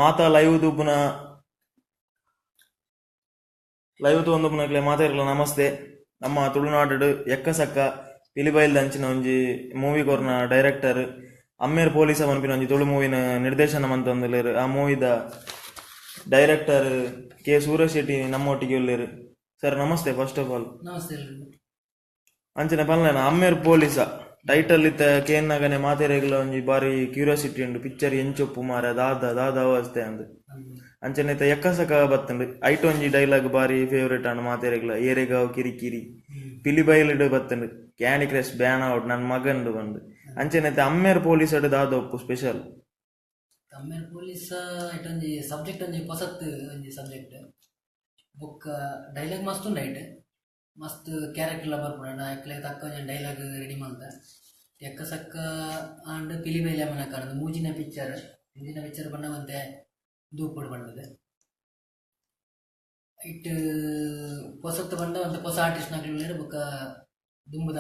ಮಾತ live ತೂಪುನ live ತೂವೊಂದುಪ್ಪುನಕ್ಲೆ ಮಾತೆರ್ಲ ನಮಸ್ತೆ. ನಮ್ಮ ತುಳುನಾಡುಡು ಎಕ್ಕಸಕ್ಕ ಪಿಲಿಬೈಲ್ ಅಂಚಿನ ಒಂಜಿ ಮೂವಿ ಕೊರ್ನ ಡೈರೆಕ್ಟರ್ ಅಮ್ಮೆರ್ ಪೊಲೀಸ ಪನ್ಪಿನ ಒಂಜಿ ತುಳು ಮೂವಿನ ನಿರ್ದೇಶನ ಮಂತೊಂದುಲ್ಲೆರ್. ಆ ಮೂವಿದ ಡೈರೆಕ್ಟರ್ ಕೆ ಸೂರಜ್ ಶೆಟ್ಟಿ ನಮ್ಮೊಟ್ಟಿಗೆ ಉಲ್ಲೆರ್. ಸರ್ ನಮಸ್ತೆ ಫಸ್ಟ್ ಆಫ್ ಆಲ್. ನಮಸ್ತೆ ಎಲ್ರಿಗೂ. ಅಂಚನೆ ಪನ್ಲೆನ ಅಮ್ಮೆರ್ ಪೊಲೀಸ ಟೈಟಲ್ ಇತ್ತೆ ಕೇನ್ನಗನೆ ಮಾತೆರೆಗ್ಲ ಒಂಜಿ ಬಾರಿ ಕ್ಯೂರಿಯಾಸಿಟಿ ಉಂಡು, ಪಿಕ್ಚರ್ ಎಂಚೊಪ್ಪು ಮಾರೆ ದಾದ ದಾದ ಅವಸ್ಥೆ ಅಂದ್. ಅಂಚನೆ ಇತ್ತೆ ಎಕ್ಕಸಕ ಬತ್ತುಂಡು, ಐಟ್ ಒಂಜಿ ಡೈಲಾಗ್ ಬಾರಿ ಫೇವರೇಟ್ ಆಂಡ್ ಮಾತೆರೆಗ್ಲ, ಏರೆಗಾವ್ ಕಿರಿಕಿರಿ. ಪಿಲಿಬೈಲ್ಡ್ ಬತ್ತುಂಡು ಕ್ಯಾಂಡಿ ಕ್ರಶ್ ಬ್ಯಾನ್ ಆವಡ್ ನನ್ ಮಗಂಡು ಪಂದ್. ಅಂಚನೆ ಇತ್ತೆ ಅಮ್ಮೆರ್ ಪೊಲೀಸಡ್ ದಾದ ಉಪ್ಪು ಸ್ಪೆಷಲ್? ಅಮ್ಮೆರ್ ಪೊಲೀಸ ಐಟ್ ಒಂಜಿ ಸಬ್ಜೆಕ್ಟ್ ಒಂಜಿ ಪೊಸತ್ ಒಂಜಿ ಸಬ್ಜೆಕ್ಟ್ ಬೊಕ್ಕ ಡೈಲಾಗ್ ಮಸ್ತ್ ಉಂಡು. ಐಟ್ ಮಸ್ತ್ ಕ್ಯಾರೆಕ್ಟರ್ಲ ಬರ್ಪುಂಡು. ಅಕ್ಲೆ ತಕ್ಕ ಒಂಜಿ ಡೈಲಾಗ್ ರೆಡಿ ಮಲ್ತ. ಎಕ್ಕ ಸಕ್ಕ ಆಂಡ್, ಪಿಲಿಬೈಲ್ ಯಮುನಕ್ಕ ಆಂಡ್, ಮೂಜಿನ ಪಿಕ್ಚರ್. ಮೂಜಿನ ಪಿಕ್ಚರ್ ಪಂಡ ಒಂತೆ ದೂಪೊಡು ಪಂಡದು. ಐಟ್ ಪೊಸತ್ ಪಂಡ ಒಂತೆ ಪೊಸ ಆರ್ಟಿಸ್ಟ್ ನಕುಲು ಉಲ್ಲೆರ್, ಬೊಕ್ಕ ದುಂಬುದ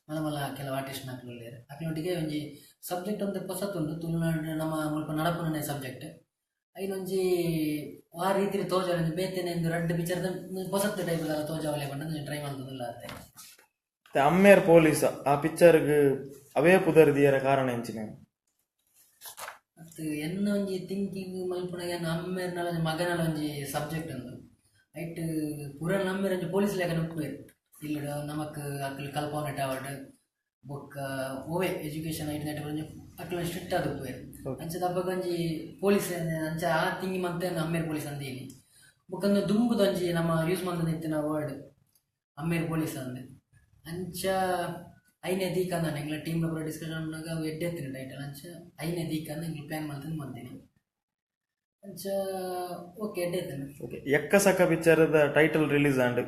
ಮಲ್ಲ ಮಲ್ಲ ಕೆಲವು ಆರ್ಟಿಸ್ಟ್ ನಕುಲು ಉಲ್ಲೆರ್. ಅಕ್ಲೆನೊಟ್ಟಿಗೆ ಒಂಜಿ ಸಬ್ಜೆಕ್ಟ್ ಒಂತೆ ಪೊಸತ್ ಉಂಡು. ತುಳುನಾಡ್ ನಮ್ಮ ಮುಲ್ಪ ನಡಪುನನೆ ಸಬ್ಜೆಕ್ಟ್. ಐನೊಂಜಿ ವಾ ರೀತಿಡ್ ತೋಜಾವೊಲಿ, ಒಂಜಿ ಬೇತೆನೆ ಒಂದು ರಡ್ಡ್ ಪಿಕ್ಚರ್ ಪೊಸತ್ ಟೈಪ್ ದಾಲ ತೋಜಾವೊಲಿ ಪಂಡ ಟ್ರೈ ಮಲ್ತೊಂದುಲ್ಲ ಆತೆ. ಅಮ್ಮೆರ್ ಪೊಲೀಸ ಆ ಪಿಕ್ಚರ್ಗ್ ಅವೇ ಪುದರ್ ದಿಯರ ಕಾರಣ ಎಂಚಿನ? ಅತ್ ಎನ್ನ ಒಂಜಿ ಥಿಂಕಿಂಗ್ ಮಲ್ಪುನಗ ಎನ್ನ ಅಮ್ಮೆರ್ನಲ ಒಂಜಿ ಮಗನಲ ಒಂಜಿ ಸಬ್ಜೆಕ್ಟ್ ಉಂದು. ಐಟ್ ಪೂರ ಅಮ್ಮೆರ್ ಒಂಜಿ ಪೊಲೀಸ್ ಲೆಕ್ಕ ಉಪ್ಪುವೆರ್ ಇಲ್ಲಡ್. ನಮಕ್ ಅಕ್ಲ್ ಕಲ್ಪವುನೆಟ್ ಆವಡ್ ಬೊಕ್ಕ ಒವ್ವೆ ಎಜುಕೇಶನ್ ಐಟ್ ನೆಟ್ ಒಂಜಿ ಅಕ್ಲ್ ಸ್ಟ್ರಿಕ್ಟ್ ಆದ್ ಉಪ್ಪುವೆರ್. ಅಂಚದ ಅಪಗ ಒಂಜಿ ಪೊಲೀಸ್ ಅಂಚ ಆ ಥಿಂಕ್ ಮಂತೆ ಅಮ್ಮೆರ್ ಪೊಲೀಸ್ ಅಂದೀನಿ. ಬೊಕ್ಕ ಒಂದು ದುಂಬುದ ಒಂಜಿ ನಮ್ಮ ಯೂಸ್ ಮಂತೊಂದು ಇತ್ತಿನ ವರ್ಡ್ ಅಮ್ಮೆರ್ ಪೊಲೀಸ್ ಅಂದ್. ಅಂಚ ಐನೆ ದೀಕಂದಾನೆ ಎಂಕ್ಲ ಟೀಮ್ ಪೂರ ಡಿಸ್ಕಷನ್ ಮಲ್ಪುನಗ ಅವು ಎಡ್ಡೆ ಇತ್ತಿನ ಟೈಟಲ್. ಅಂಚ ಐನೆ ದೀಕಂದ್ ಎಂಕ್ಲ ಪ್ಲಾನ್ ಮಲ್ತೊಂದು ಮಂತಿನಿ. ಅಂಚ ಓಕೆ, ಎಡ್ಡೆ ಇತ್ತಿನ. ಓಕೆ, ಎಕ್ಕಸಕ್ಕ ಪಿಕ್ಚರ್ದ ಟೈಟಲ್ ರಿಲೀಸ್ ಆಂಡ್.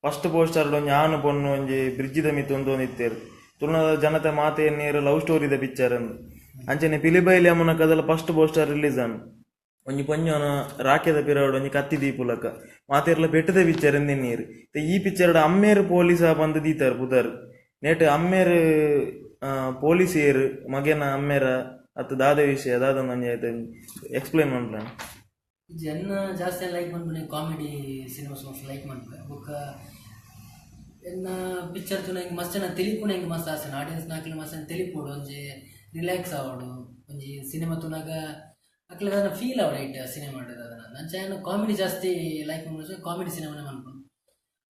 ಫಸ್ಟ್ ಪೋಸ್ಟರ್ ಒಂಜಿ ಆನು ಪೊಣ್ಣು ಒಂಜಿ ಬ್ರಿಡ್ಜ್ ದ ಮಿತ್ತ್ ಉಂತೊಂದಿತ್ತೆರ್. ತುಳುನಾಡ ಜನತೆ ಮಾತೆ ಎನ್ನಿಯೆರ್ ಲವ್ ಸ್ಟೋರಿದ ಪಿಕ್ಚರ್ ಅಂದ್. ಅಂಚನೆ ಪಿಲಿಬೈಲ್ ಯಮುನಕ್ಕದಲ ಫಸ್ಟ್ ಪೋಸ್ಟರ್ ರಿಲೀಸ್ ಆಂಡ್, ಒಂಜಿ ಪೊಂಜೋನ ರಾಕೆದ ಪಿರವುಡು ಒಂಜಿ ಕತ್ತಿ ದೀಪುಲಕ. ಮಾತೆರ್ಲ ಪೆಟ್ಟದ ಪಿಕ್ಚರ್ ಅಂದ್ ಎನ್ನಿಯೆರ್. ಈ ಪಿಕ್ಚರ್ ಅಮ್ಮೇರ್ ಪೊಲೀಸ ಪಂದ್ ದೀತರ್ ಪುದರ್. ನೆಟ್ ಅಮ್ಮೇರ್ ಪೊಲೀಸ್ ಏರ್, ಮಗೆನ ಅಮ್ಮೇರ ಅತ್ ದಾದ ವಿಷಯ ದಾದ ಒಂಜಿ ಎಕ್ಸ್ಪ್ಲೇನ್ ಮನ್ಪುಲೆ. ಎನ್ನ ಜಾಸ್ತಿ ಲೈಕ್ ಮನ್ಪುನೆ ಕಾಮಿಡಿ ಸಿನಿಮಾಸ್ ಮಸ್ತ್ ಲೈಕ್ ಮನ್ಪುವೆ. ಬೊಕ್ಕ ಎನ್ನ ಪಿಕ್ಚರ್ ತೂನ ಎಂಕ್ ಮಸ್ತ್ ಜನ ತೆಲಿಪುನ ಎಂಕ್ ಮಸ್ತ್ ಆಸೆ. ಆಡಿಯನ್ಸ್ ನಕುಲು ಮಸ್ತ್ ಜನ ತೆಲಿಪೊಡು, ಒಂಜಿ ರಿಲ್ಯಾಕ್ಸ್ ಆವೊಡು. ಒಂಜಿ ಸಿನಿಮಾ ತೂನಗ ಅಕ್ಲೆಗ್ ದಾದ ಫೀಲ್ ಆವೊಡು ಐಟ್ ಸಿನಿಮಾ ದಾದನ. ಅಂಚ ಯಾನ್ ಕಾಮಿಡಿ ಜಾಸ್ತಿ ಲೈಕ್ ಮನ್ಪುನ, ಕಾಮಿಡಿ ಸಿನಿಮಾನೆ ಮನ್ಪುನು.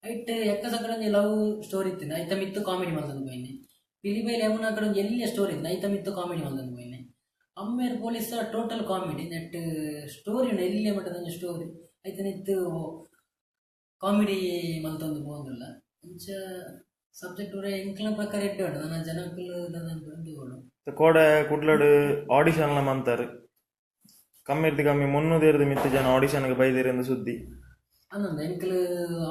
ಐಟ್ ಎಕ್ಕ ಸಕ್ಕಡ ಒಂಜಿ ಲವ್ ಸ್ಟೋರಿ ಇತ್ತಿನ ಐತ ಮಿತ್ತ್ ಕಾಮಿಡಿ ಮಲ್ತೊಂದು ಪೋಯಿನಿ. ಪಿಲಿಬೈಲ್ ಯಮುನಕ್ಕಡ್ ಒಂಜಿ ಎಲ್ಯ ಸ್ಟೋರಿ ಇತ್ತಿನ ಐತ ಮಿತ್ತ್ ಕಾಮಿಡಿ ಮಲ್ತೊಂದು ಪೋಯಿನಿ. ಅಮ್ಮೆರ್ ಪೊಲೀಸ ಟೋಟಲ್ ಕಾಮಿಡಿ. ನೆಟ್ ಸ್ಟೋರಿ ಉಂಡು, ಎಲ್ಯ ಮಟ್ಟದ ಒಂಜಿ ಸ್ಟೋರಿ, ಐತ ಮಿತ್ತ್ ಕಾಮಿಡಿ ಮಲ್ತೊಂದು ಪೋವೊಂದುಲ್ಲ. ಅಂಚ ಸಬ್ಜೆಕ್ಟ್ ಪೂರ ಎಂಕ್ಲ್ನ ಪ್ರಕಾರ ಎಡ್ಡೆ ಉಂಡು. ನನ ಜನಕುಲು ದಾದ ಪನ್ಪೆರ್ ತೂವೊಡು. ಕೋಡೆ ಕುಡ್ಲಡ್ ಆಡಿಷನ್ ಲ ಮಂತರ್. ಕಮ್ಮಿರ್ದ್ ಕಮ್ಮಿ 300ರ್ದ್ ಮಿತ್ತ್ ಜನ ಆಡಿಷನ್ ಗ್ ಬೈದೆರ್ ಇಂದ್ ಸುದ್ದಿ. ಅಂದಂದ ಎಂಕ್ಲು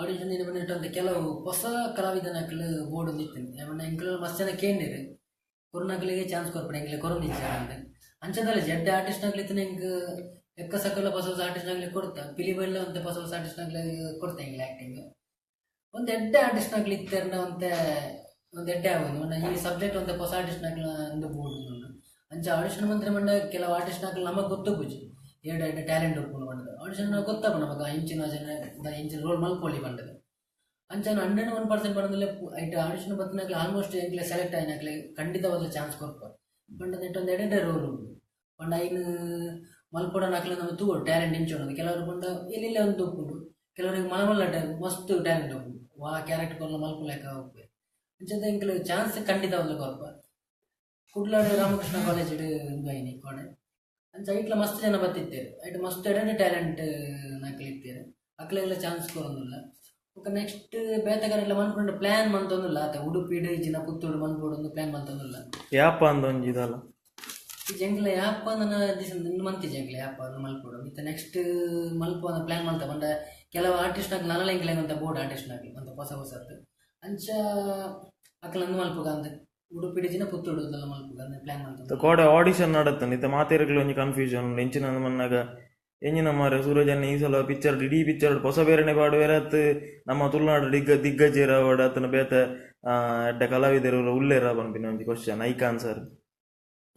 ಆಡಿಷನ್ ಪಂಡ ಕೆಲವು ಪೊಸ ಕಲಾವಿದನಕ್ಲು ಬೋಡೊಂದು ಇತ್ತಿನಿ. ಪಂಡ ಎಂಕ್ಲು ಮಸ್ತ್ ಜನ ಕೇಂಡೆರ್, ಕೊರ್ನಕ್ಲೆಗೆ ಚಾನ್ಸ್ ಕೊರ್ಪುಂಡು, ಎಂಕ್ಲೆ ಕೊರೊಂದಿಜ್ಜಾರ್ ಅಂದ್. ಅಂಚದಲ್ಲ, ಎಡ್ಡೆ ಆರ್ಟಿಸ್ಟ್ ನಕ್ಲು ಇತ್ತಿನ ಎಂಕ್ ಎಕ್ಕ ಸಕಲ ಪೊಸ ಹೊಸ ಆರ್ಟಿಸ್ಟ್ ನಕ್ಲೆಗ್ ಕೊರ್ತ. ಪಿಲಿಬೈಲ್ ಒಂತೆ ಪೊಸ ಹೊಸ ಆರ್ಟಿಸ್ಟ್ ನಕ್ಲೆಗ್ ಕೊರ್ತ. ಎಂಕ್ಲೆ ಆಕ್ಟಿಂಗ್ ಒಂತೆ ಎಡ್ಡೆ ಆರ್ಟಿಸ್ಟ್ ನಕ್ಲು ಇತ್ತೆರ್ಂಡ ಒಂತೆ ಒಂದ್ ಎಡ್ಡೆ ಆವೊಂದು. ಪಂಡ ಈ ಸಬ್ಜೆಕ್ಟ್ ಒಂತೆ ಪೊಸ ಆರ್ಟಿಸ್ಟ್ ನಕ್ಲು ಉಂದು ಬೋಡು. ಅಂಚ ಆಡಿಷನ್ ಮಂತ್ರ ಪಂಡ ಕೆಲವು ಆರ್ಟಿಸ್ಟ್ ನಕ್ಲು ನಮಕ್ ಗೊತ್ತುಪ್ಪುಜಿ ಎಡ್ಡೆ ಎಡ್ಡೆ ಟ್ಯಾಲೆಂಟ್ ಉಪ್ಪುಂಡು ಪಂಡ್ದ್. ಆಡಿಷನ್ ಗೊತ್ತಾಪುಂಡು ನಮಕ್ ಇಂಚಿನ ಜನ ಇಂಚಿನ ರೋಲ್ ಮಲ್ಪೊಲಿ ಪಂಡ್ದ್. ಅಂಚ 101% ಪಂಡಂದ್ರೆ ಐಟ್ ಆಡಿಷನ್ ಬತ್ತಿನಕ್ಲೆ ಆಲ್ಮೋಸ್ಟ್ ಎಂಕ್ಲೆ ಸೆಲೆಕ್ಟ್ ಆಯಿನಕ್ಲೆ ಖಂಡಿತವಾದ ಚಾನ್ಸ್ ಕೊರ್ಪ. ಪಂಡ ನೆಟ್ ಒಂದು ಎಡ್ಡೆ ರೋಲ್ ಉಂಡು ಪಂಡ ಐನ್ ಮಲ್ಪೊಡನಕ್ಲೆ ನಮ ತೂವೊಡು ಟ್ಯಾಲೆಂಟ್ ಇಂಚ ಉಂಡು. ಕೆಲವರು ಪಂಡ ಎಲ್ಲೆಲ್ಲ ಒಂದು ಉಪ್ಪುಂಡು, ಕೆಲವರಿಗೆ ಮಲ್ಲ ಮಲ್ಲ ಮಸ್ತ್ ಟ್ಯಾಲೆಂಟ್ ಉಪ್ಪುಂಡು, ವಾ ಕ್ಯಾರೆಕ್ಟರ್ ಕೊರ್ಲ ಮಲ್ಪುಲೆಕ ಉಪ್ಪು. ಅಂಚದ ಎಂಕ್ಲೆ ಚಾನ್ಸ್ ಖಂಡಿತವಾಗ್ಲೂ ಕೊರ್ಪ. ಕುಡ್ಲಡ್ ರಾಮಕೃಷ್ಣ ಕಾಲೇಜ್ ಉಂದು ಆಯಿನಿ ಕೋಡೆ. ಅಂಚ ಐಟ್ಲ ಮಸ್ತ್ ಜನ ಬತ್ತಿತ್ತೆರ್. ಐಟ್ ಮಸ್ತ್ ಎಡ್ಡೆ ಟ್ಯಾಲೆಂಟ್ ನಕುಲು ಇತ್ತೆರ್. ಅಕ್ಲೆಗ್ಲ ಚಾನ್ಸ್ ಕೊರೊಂದುಲ್ಲ. ಬೊಕ್ಕ ನೆಕ್ಸ್ಟ್ ಬೇತೆ ಕಡೆಟ್ಲ ಮನ್ಪುಂಡ ಪ್ಲಾನ್ ಮಂತೊಂದುಲ್ಲ ಆತೆ. ಉಡುಪಿಡ್ ಇಜ್ಜಿಂಡ ಪುತ್ತೂರು ಮನ್ಪೊಡು ಪ್ಲಾನ್ ಮಂತೊಂದುಲ್ಲ. ಯಾಪ ಅಂದ್ ಒಂಜಿ ದಾಲ? ಇಜ್ಜಿ, ಎಂಕ್ಲೆ ಯಾಪ ನನ ಇಂದು ಮಂತಿಜಿ. ಎಂಕ್ಲೆ ಯಾಪ ಅಂದ್ ಮಲ್ಪೊಡು ಇತ್ತೆ ನೆಕ್ಸ್ಟ್ ಮಲ್ಪುವ ಪ್ಲಾನ್ ಮಲ್ತ. ಪಂಡ ಕೆಲವು ಆರ್ಟಿಸ್ಟ್ ನಕುಲು ನನಲ ಎಂಕ್ಲೆಗ್ ಒಂತೆ ಬೋಡು ಆರ್ಟಿಸ್ಟ್ ನಕುಲು ಒಂತೆ ಪೊಸ ಪೊಸತ್. ಅಂಚ ಅಕ್ಲ್ ಅಂದ್ ಮಲ್ಪುಗ ಅಂದ್ ಉಡುಪಿಡ್ ಇಜ್ಜಿಂಡ ಪುತ್ತೂರು ಮಲ್ಪುಗ ಅಂದ್ ಪ್ಲಾನ್ ಮಂತೊಂದುಲ್ಲ. ಕೋಡೆ ಆಡಿಷನ್ ನಡತ್ಂಡ್. ಇತ್ತೆ ಮಾತೆರ್ಗ್ಲ ಒಂಜಿ ಕನ್ಫ್ಯೂಷನ್ ಎಂಚಿನ ಮನ್ನಾಗ ಎಂಜಿನ ಮಾರೆ ಸೂರಜನ್ ಈ ಸಲ ಪಿಕ್ಚರ್ ಇಡೀ ಪಿಕ್ಚರ್ ಪೊಸ ಬೇರೆನೆ ಪಾಡುವೆರ್ ಅತ್ ನಮ್ಮ ತುಳುನಾಡು ದಿಗ್ಗಜೆರ್ ಆವಡ್ ಅತ್ತ್ಂಡ ಬೇತೆ ಎಡ್ಡೆ ಕಲಾವಿದರು ಉಲ್ಲೆರ ಪನ್ಪಿನ ಒಂಜಿ ಕ್ವಶನ್, ಐಕ್ ಆನ್ಸರ್.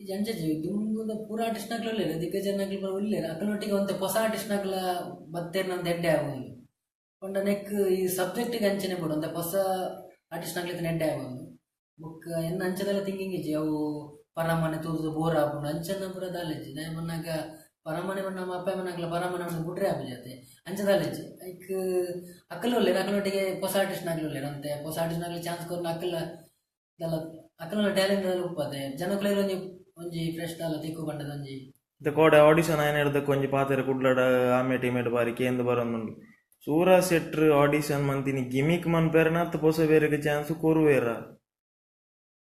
ಈ ಅಂಚೆ ದುಂಬುದ ಪೂರ ಆರ್ಟಿಸ್ಟ್ನಕ್ಲು ಉಲ್ಲೆರ್, ದಿಗ್ಗಜನಕ್ಲು ಪೂರ ಉಲ್ಲೆರ್. ಅಕಲ್ನೊಟ್ಟಿಗೆ ಒಂತೆ ಪೊಸ ಆರ್ಟಿಸ್ಟ್ನಕ್ಲ ಬತ್ತೆರ್ ಎಡ್ಡೆ ಆವೊಂದು. ಪಂಡ ನೆಕ್ ಈ ಸಬ್ಜೆಕ್ಟಿಗೆ ಅಂಚನೆ ಬೋಡು ಒಂತೆ ಪೊಸ ಆರ್ಟಿಸ್ಟ್ನಕ್ಲು ಎಡ್ಡೆ ಆವೊಂದು. ಬೊಕ್ಕ ಎನ್ನ ಅಂಚದೆಲ್ಲ ಥಿಂಕಿಂಗ್ ಇಜ್ಜಿ ಅವು ಪರಮನೆ ತೂದು ಬೋರ್ ಆಪುಂಡು ಅಂಚನ ಪೂರ ದಾಲ ಇಜ್ಜಿ. ದಾಯೆ ಪನ್ನಗ ಪರಮನೆ ಪಂಡ ನಮ್ಮ ಅಪ್ಪೆ ಅಮ್ಮನಕ್ಲ ಪರಮನೆ ಪಂಡ ಬುಡ್ರೆ ಆಪುಜಿ ಅಂಚ ದಾಲ ಇಜ್ಜಿ. ಐಕ್ ಅಕಲ್ ಉಲ್ಲೆರ್, ಅಕಲ್ನೊಟ್ಟಿಗೆ ಪೊಸ ಆರ್ಟಿಸ್ಟ್ನಕ್ಲು ಉಲ್ಲೆರ್. ಅಂತೆ ಪೊಸ ಆರ್ಟಿಸ್ಟ್ನಕ್ಲು ಚಾನ್ಸ್ ಕೊರ್ನ ಅಕಲ್ ದಾಲ ಅಕಲ್ನ ಟ್ಯಾಲೆಂಟ್ ದಾಲ ಉಪ್ಪದೆ ಜನಕ್ಲೆಗ್ ಒಂಜಿ ಒಂಜಿ ಫ್ರೆಶ್ ದಾಲ ತಿಕ್ಕು ಪಂಡದ ಒಂಜಿ. ಕೋಡೆ ಆಡಿಷನ್ ಆಯನ ಹಿಡ್ದಕ್ಕೆ ಒಂಜಿ ಪಾತೆರ ಕುಡ್ಲಡ ಆಮೆ ಟೀಮೇಟ್ ಬಾರಿ ಕೇಂದ್ ಬರೊಂದುಂಡು. ಸೂರಾ ಶೆಟ್ರ್ ಆಡಿಷನ್ ಮಂತಿನಿ ಗಿಮಿಕ್ ಮನ್ಪೆರನ ಅತ್ತ ಪೊಸ ಬೇರೆಗ್ ಚಾನ್ಸ್ ಕೊರುವೆರ?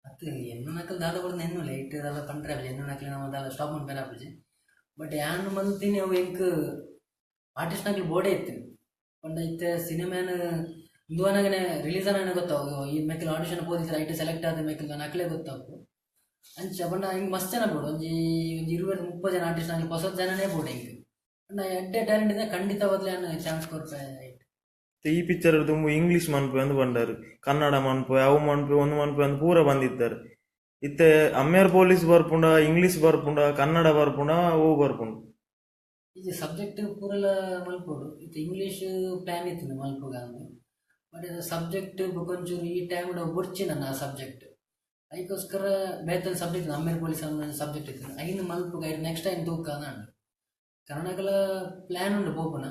ಅತ್ ಎನ್ನುನಕಲ್ ದಾದ ಕೊರ್ದು ಎನ್ನುಲೆ ಇಟ್ಟು ದಾಲ ಪಂಡ್ರೆ ಆಪುಜಿ. ಎನ್ನುನಕ್ಲೆ ನಮ ದಾಲ ಸ್ಟಾಪ್ ಮನ್ಪೆರೆ ಆಪುಜಿ. ಬಟ್ ಯಾನ್ ಮಲ್ತಿನಿ ಅವು ಎಂಕ್ ಆರ್ಟಿಸ್ಟ್ನಕ್ಲು ಬೋಡೇ ಇತ್ತು. ಪಂಡ ಇತ್ತೆ ಸಿನಿಮಾನ್ ಉಂದು ಅನಗನೆ ರಿಲೀಸ್ ಆನಗನೆ ಗೊತ್ತಾವು ಈ ಮೆಕ್ಲ್ ಆಡಿಷನ್ ಪೋದಿತ್ತೆರ್ ಐಟ್ ಸೆಲೆಕ್ಟ್ ಆದ್ ಮೆಕ್ಲ್ ಅಕ್ಲೆ ಗೊತ್ತಾವು. ಅಂಚ ಪಂಡ ಎಂಕ್ ಮಸ್ತ್ ಜನ ಬೋಡು, ಒಂಜಿ ಒಂಜಿ 20 30 ಜನ ಆರ್ಟಿಸ್ಟ್ ನಕ್ಲು ಪೊಸ ಜನನೇ ಬೋಡು ಎಂಕ್. ಪಂಡ ಎಡ್ಡೆ ಟ್ಯಾಲೆಂಟ್ ಇತ್ತೆ ಖಂಡಿತವಾದ್ಲೂ ಯಾನ್ ಚಾನ್ಸ್ ಕೊರ್ಪೆ ಐಟ್. ಈ ಪಿಕ್ಚರ್ ದುಂಬು ಇಂಗ್ಲೀಷ್ ಮನ್ಪೆ ಅಂದ್ ಪಂಡರ್, ಕನ್ನಡ ಮನ್ಪೆ, ಅವು ಮನ್ಪೆ ಒಂದು ಮನ್ಪೆ ಅಂದ್ ಪೂರ ಬಂದಿತ್ತಾರೆ. ಇತ್ತೆ ಅಮ್ಮೇರ್ ಪೊಲೀಸ್ ಬರ್ಪುಂಡ, ಇಂಗ್ಲೀಷ್ ಬರ್ಪುಂಡ, ಕನ್ನಡ ಬರ್ಪುಂಡ, ಅವು ಬರ್ಪುಂಡು. ಈ ಸಬ್ಜೆಕ್ಟ್ ಪೂರೆಲ ಮಲ್ಪೊಡು. ಇತ್ತೆ ಇಂಗ್ಲೀಷ್ ಪ್ಲಾನ್ ಇತ್ತು ಮಲ್ಪುಗ ಅಂದ್. ಬಟ್ ಸಬ್ಜೆಕ್ಟ್ ಬೊಕೊಂಚೂರು ಈ ಟೈಮ್ ಬೊಡ್ಚಿ ನನ್ನ ಆ ಸಬ್ಜೆಕ್ಟ್. ಐಕೋಸ್ಕರ ಬೇತೆ ಸಬ್ಜೆಕ್ಟ್ ಅಮ್ಮೇರ್ ಪೊಲೀಸ್ ಅನ್ನೋ ಸಬ್ಜೆಕ್ಟ್ ಇತ್ತು ಐನು ಮಲ್ಪುಗ ಐದು ನೆಕ್ಸ್ಟ್ ಟೈಮ್ ತೂಕ ಅಂದ್. ಕನ್ನಡಕಲ ಪ್ಲಾನ್ ಉಂಡು ಪೋಪುನ.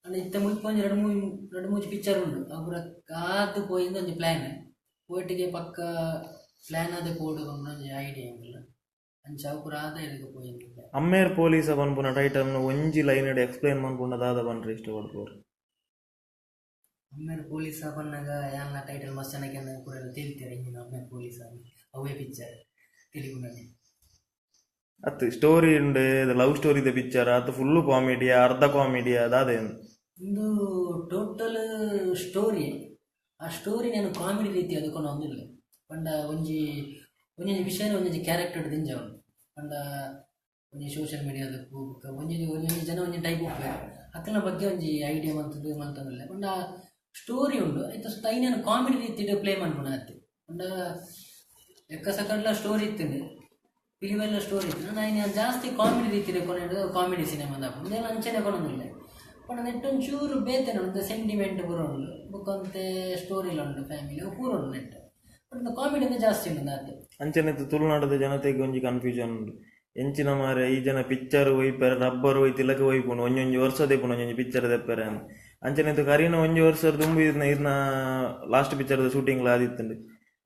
ಅಂಡ ಇತ್ತೆ ಮುಲ್ಪ ಒಂಜಿ ರಡ್ಡ್ ಮೂಜಿ ಪಿಕ್ಚರ್ ಉಂಡು ಅವು ಪೂರ ಕಾದ್ ಪೋಯಿಂದ ಒಂಜಿ ಪ್ಲಾನ್ ಪೋಟಿಗೆ ಪಕ್ಕ ಪ್ಲಾನ್ ಆದ್ ಪೋಡು ಒಂಜಿ ಐಡಿಯಾ ಎಂಕಲ್ಲ. ಅಂಚ ಅವು ಪೂರ ಆದ ಇದಕ್ಕೆ ಪೋಯಿಂದ. ಅಮ್ಮೇರ್ ಪೊಲೀಸ ಪನ್ಪುನ ಟೈಟಲ್ ಒಂಜಿ ಲೈನ್ ಎಕ್ಸ್ಪ್ಲೈನ್ ಮನ್ಪುನ ದಾದ ಪನ್ರೆ ಇಷ್ಟಪಡ್ಪೋರು? ಅಮ್ಮೇರ್ ಪೊಲೀಸ ಪನ್ನಗ ಯಾನ್ಲ ಟೈಟಲ್ ಮಸ್ತ್ ಜನಕ್ಕೆ ಪೂರ ತಿಳಿತಾರೆ ಇಂಜಿನ ಅಮ್ಮೇರ್ ಪೊಲೀಸ ಅವೇ ಪಿಕ್ಚರ್ ತಿಳಿಪುನನೆ. ಅತ್ ಸ್ಟೋರಿ ಉಂಡು, ಲವ್ ಸ್ಟೋರಿ ದ ಪಿಕ್ಚರ್ ಅತ್ ಫುಲ್ ಕಾಮಿಡಿಯಾ ಅರ್ಧ ಕಾಮಿಡಿಯಾ ದಾದ? ಒಂದು ಟೋಟಲ್ ಸ್ಟೋರಿ. ಆ ಸ್ಟೋರಿ ನಾನು ಕಾಮಿಡಿ ರೀತಿ ಅದಕ್ಕೊಂದು ಒಂದಿಲ್ಲ. ಪಂಡ ಒಂಜಿ ಒಂಜೊಂಜಿ ವಿಷಯನ ಒಂಜೊಂಜಿ ಕ್ಯಾರೆಕ್ಟರ್ ದಿಂಜವನು. ಪಂಡ ಒಂಜಿ ಸೋಷಿಯಲ್ ಮೀಡಿಯಾದಕ್ಕೂ ಬೊಕ್ಕ ಒಂಜೊಂಜಿ ಒಂಜೊಂಜಿ ಜನ ಒಂಜಿ ಟೈಪ್ ಉಪ್ಪುವೆರ್ ಅಕಲ್ನ ಬಗ್ಗೆ ಒಂಜಿ ಐಡಿಯಾ ಮಂತುದು ಮಂತೊಂದಿಲ್ಲ. ಪಂಡ ಸ್ಟೋರಿ ಉಂಡು ಐತ ಸುತ್ತ ಐನ್ ಕಾಮಿಡಿ ರೀತಿಡ್ ಪ್ಲೇ ಮನ್ಪುನ ಅತ್ತೆ. ಪಂಡ ಎಕ್ಕ ಸಕಡ್ಲ ಸ್ಟೋರಿ ಇತ್ತುಂಡು, ಪಿಲಿವೆಲ್ಲ ಸ್ಟೋರಿ ಇತ್ತು. ನಾನು ಜಾಸ್ತಿ ಕಾಮಿಡಿ ರೀತಿಡ್ ಕೊನೆಡು ಕಾಮಿಡಿ ಸಿನಿಮಾ ದಾಪುಂಡು ಅಂಚನೆ ಕೊನೊಂದುಲ್ಲೆ. ಪಂಡ ನೆಟ್ಟ್ ಒಂಚೂರು ಬೇತೆ ಉಂಡು ಸೆಂಟಿಮೆಂಟ್ ಪೂರ ಉಂಡು ಬೊಕ್ಕ ಒಂತೆ ಸ್ಟೋರಿಲ ಉಂಡು ಫ್ಯಾಮಿಲಿ ಪೂರ ಉಂಡು ನೆಟ್. ಬಟ್ ಕಾಮಿಡಿ ಅಂದ್ರೆ ಜಾಸ್ತಿ ಉಂಡು ಆತೆ. ಅಂಚನೆ ತುಳುನಾಡದ ಜನತೆಗೆ ಒಂಜಿ ಕನ್ಫ್ಯೂಷನ್ ಉಂಡು. ಎಂಚಿನ ಮಾರೆ ಈ ಜನ ಪಿಕ್ಚರ್ ಒಯ್ಪೆರೆ ರಬ್ಬರ್ ಒಯ್ ತಿಲಕ ಒಯ್ಪುಂಡು ಒಂಜೊಂಜಿ ವರ್ಷ ದೆಪ್ಪುಂಡು ಒಂಜೊಂಜಿ ಪಿಕ್ಚರ್ ದೆಪ್ಪೆರೆ ಅಂದ್. ಅಂಚನೆ ಕರಿನ ಒಂಜಿ ವರ್ಷ ದುಂಬು ಇರ್ನ ಲಾಸ್ಟ್ ಪಿಕ್ಚರ್ದ ಶೂಟಿಂಗ್ ಆದಿತ್ತುಂಡು.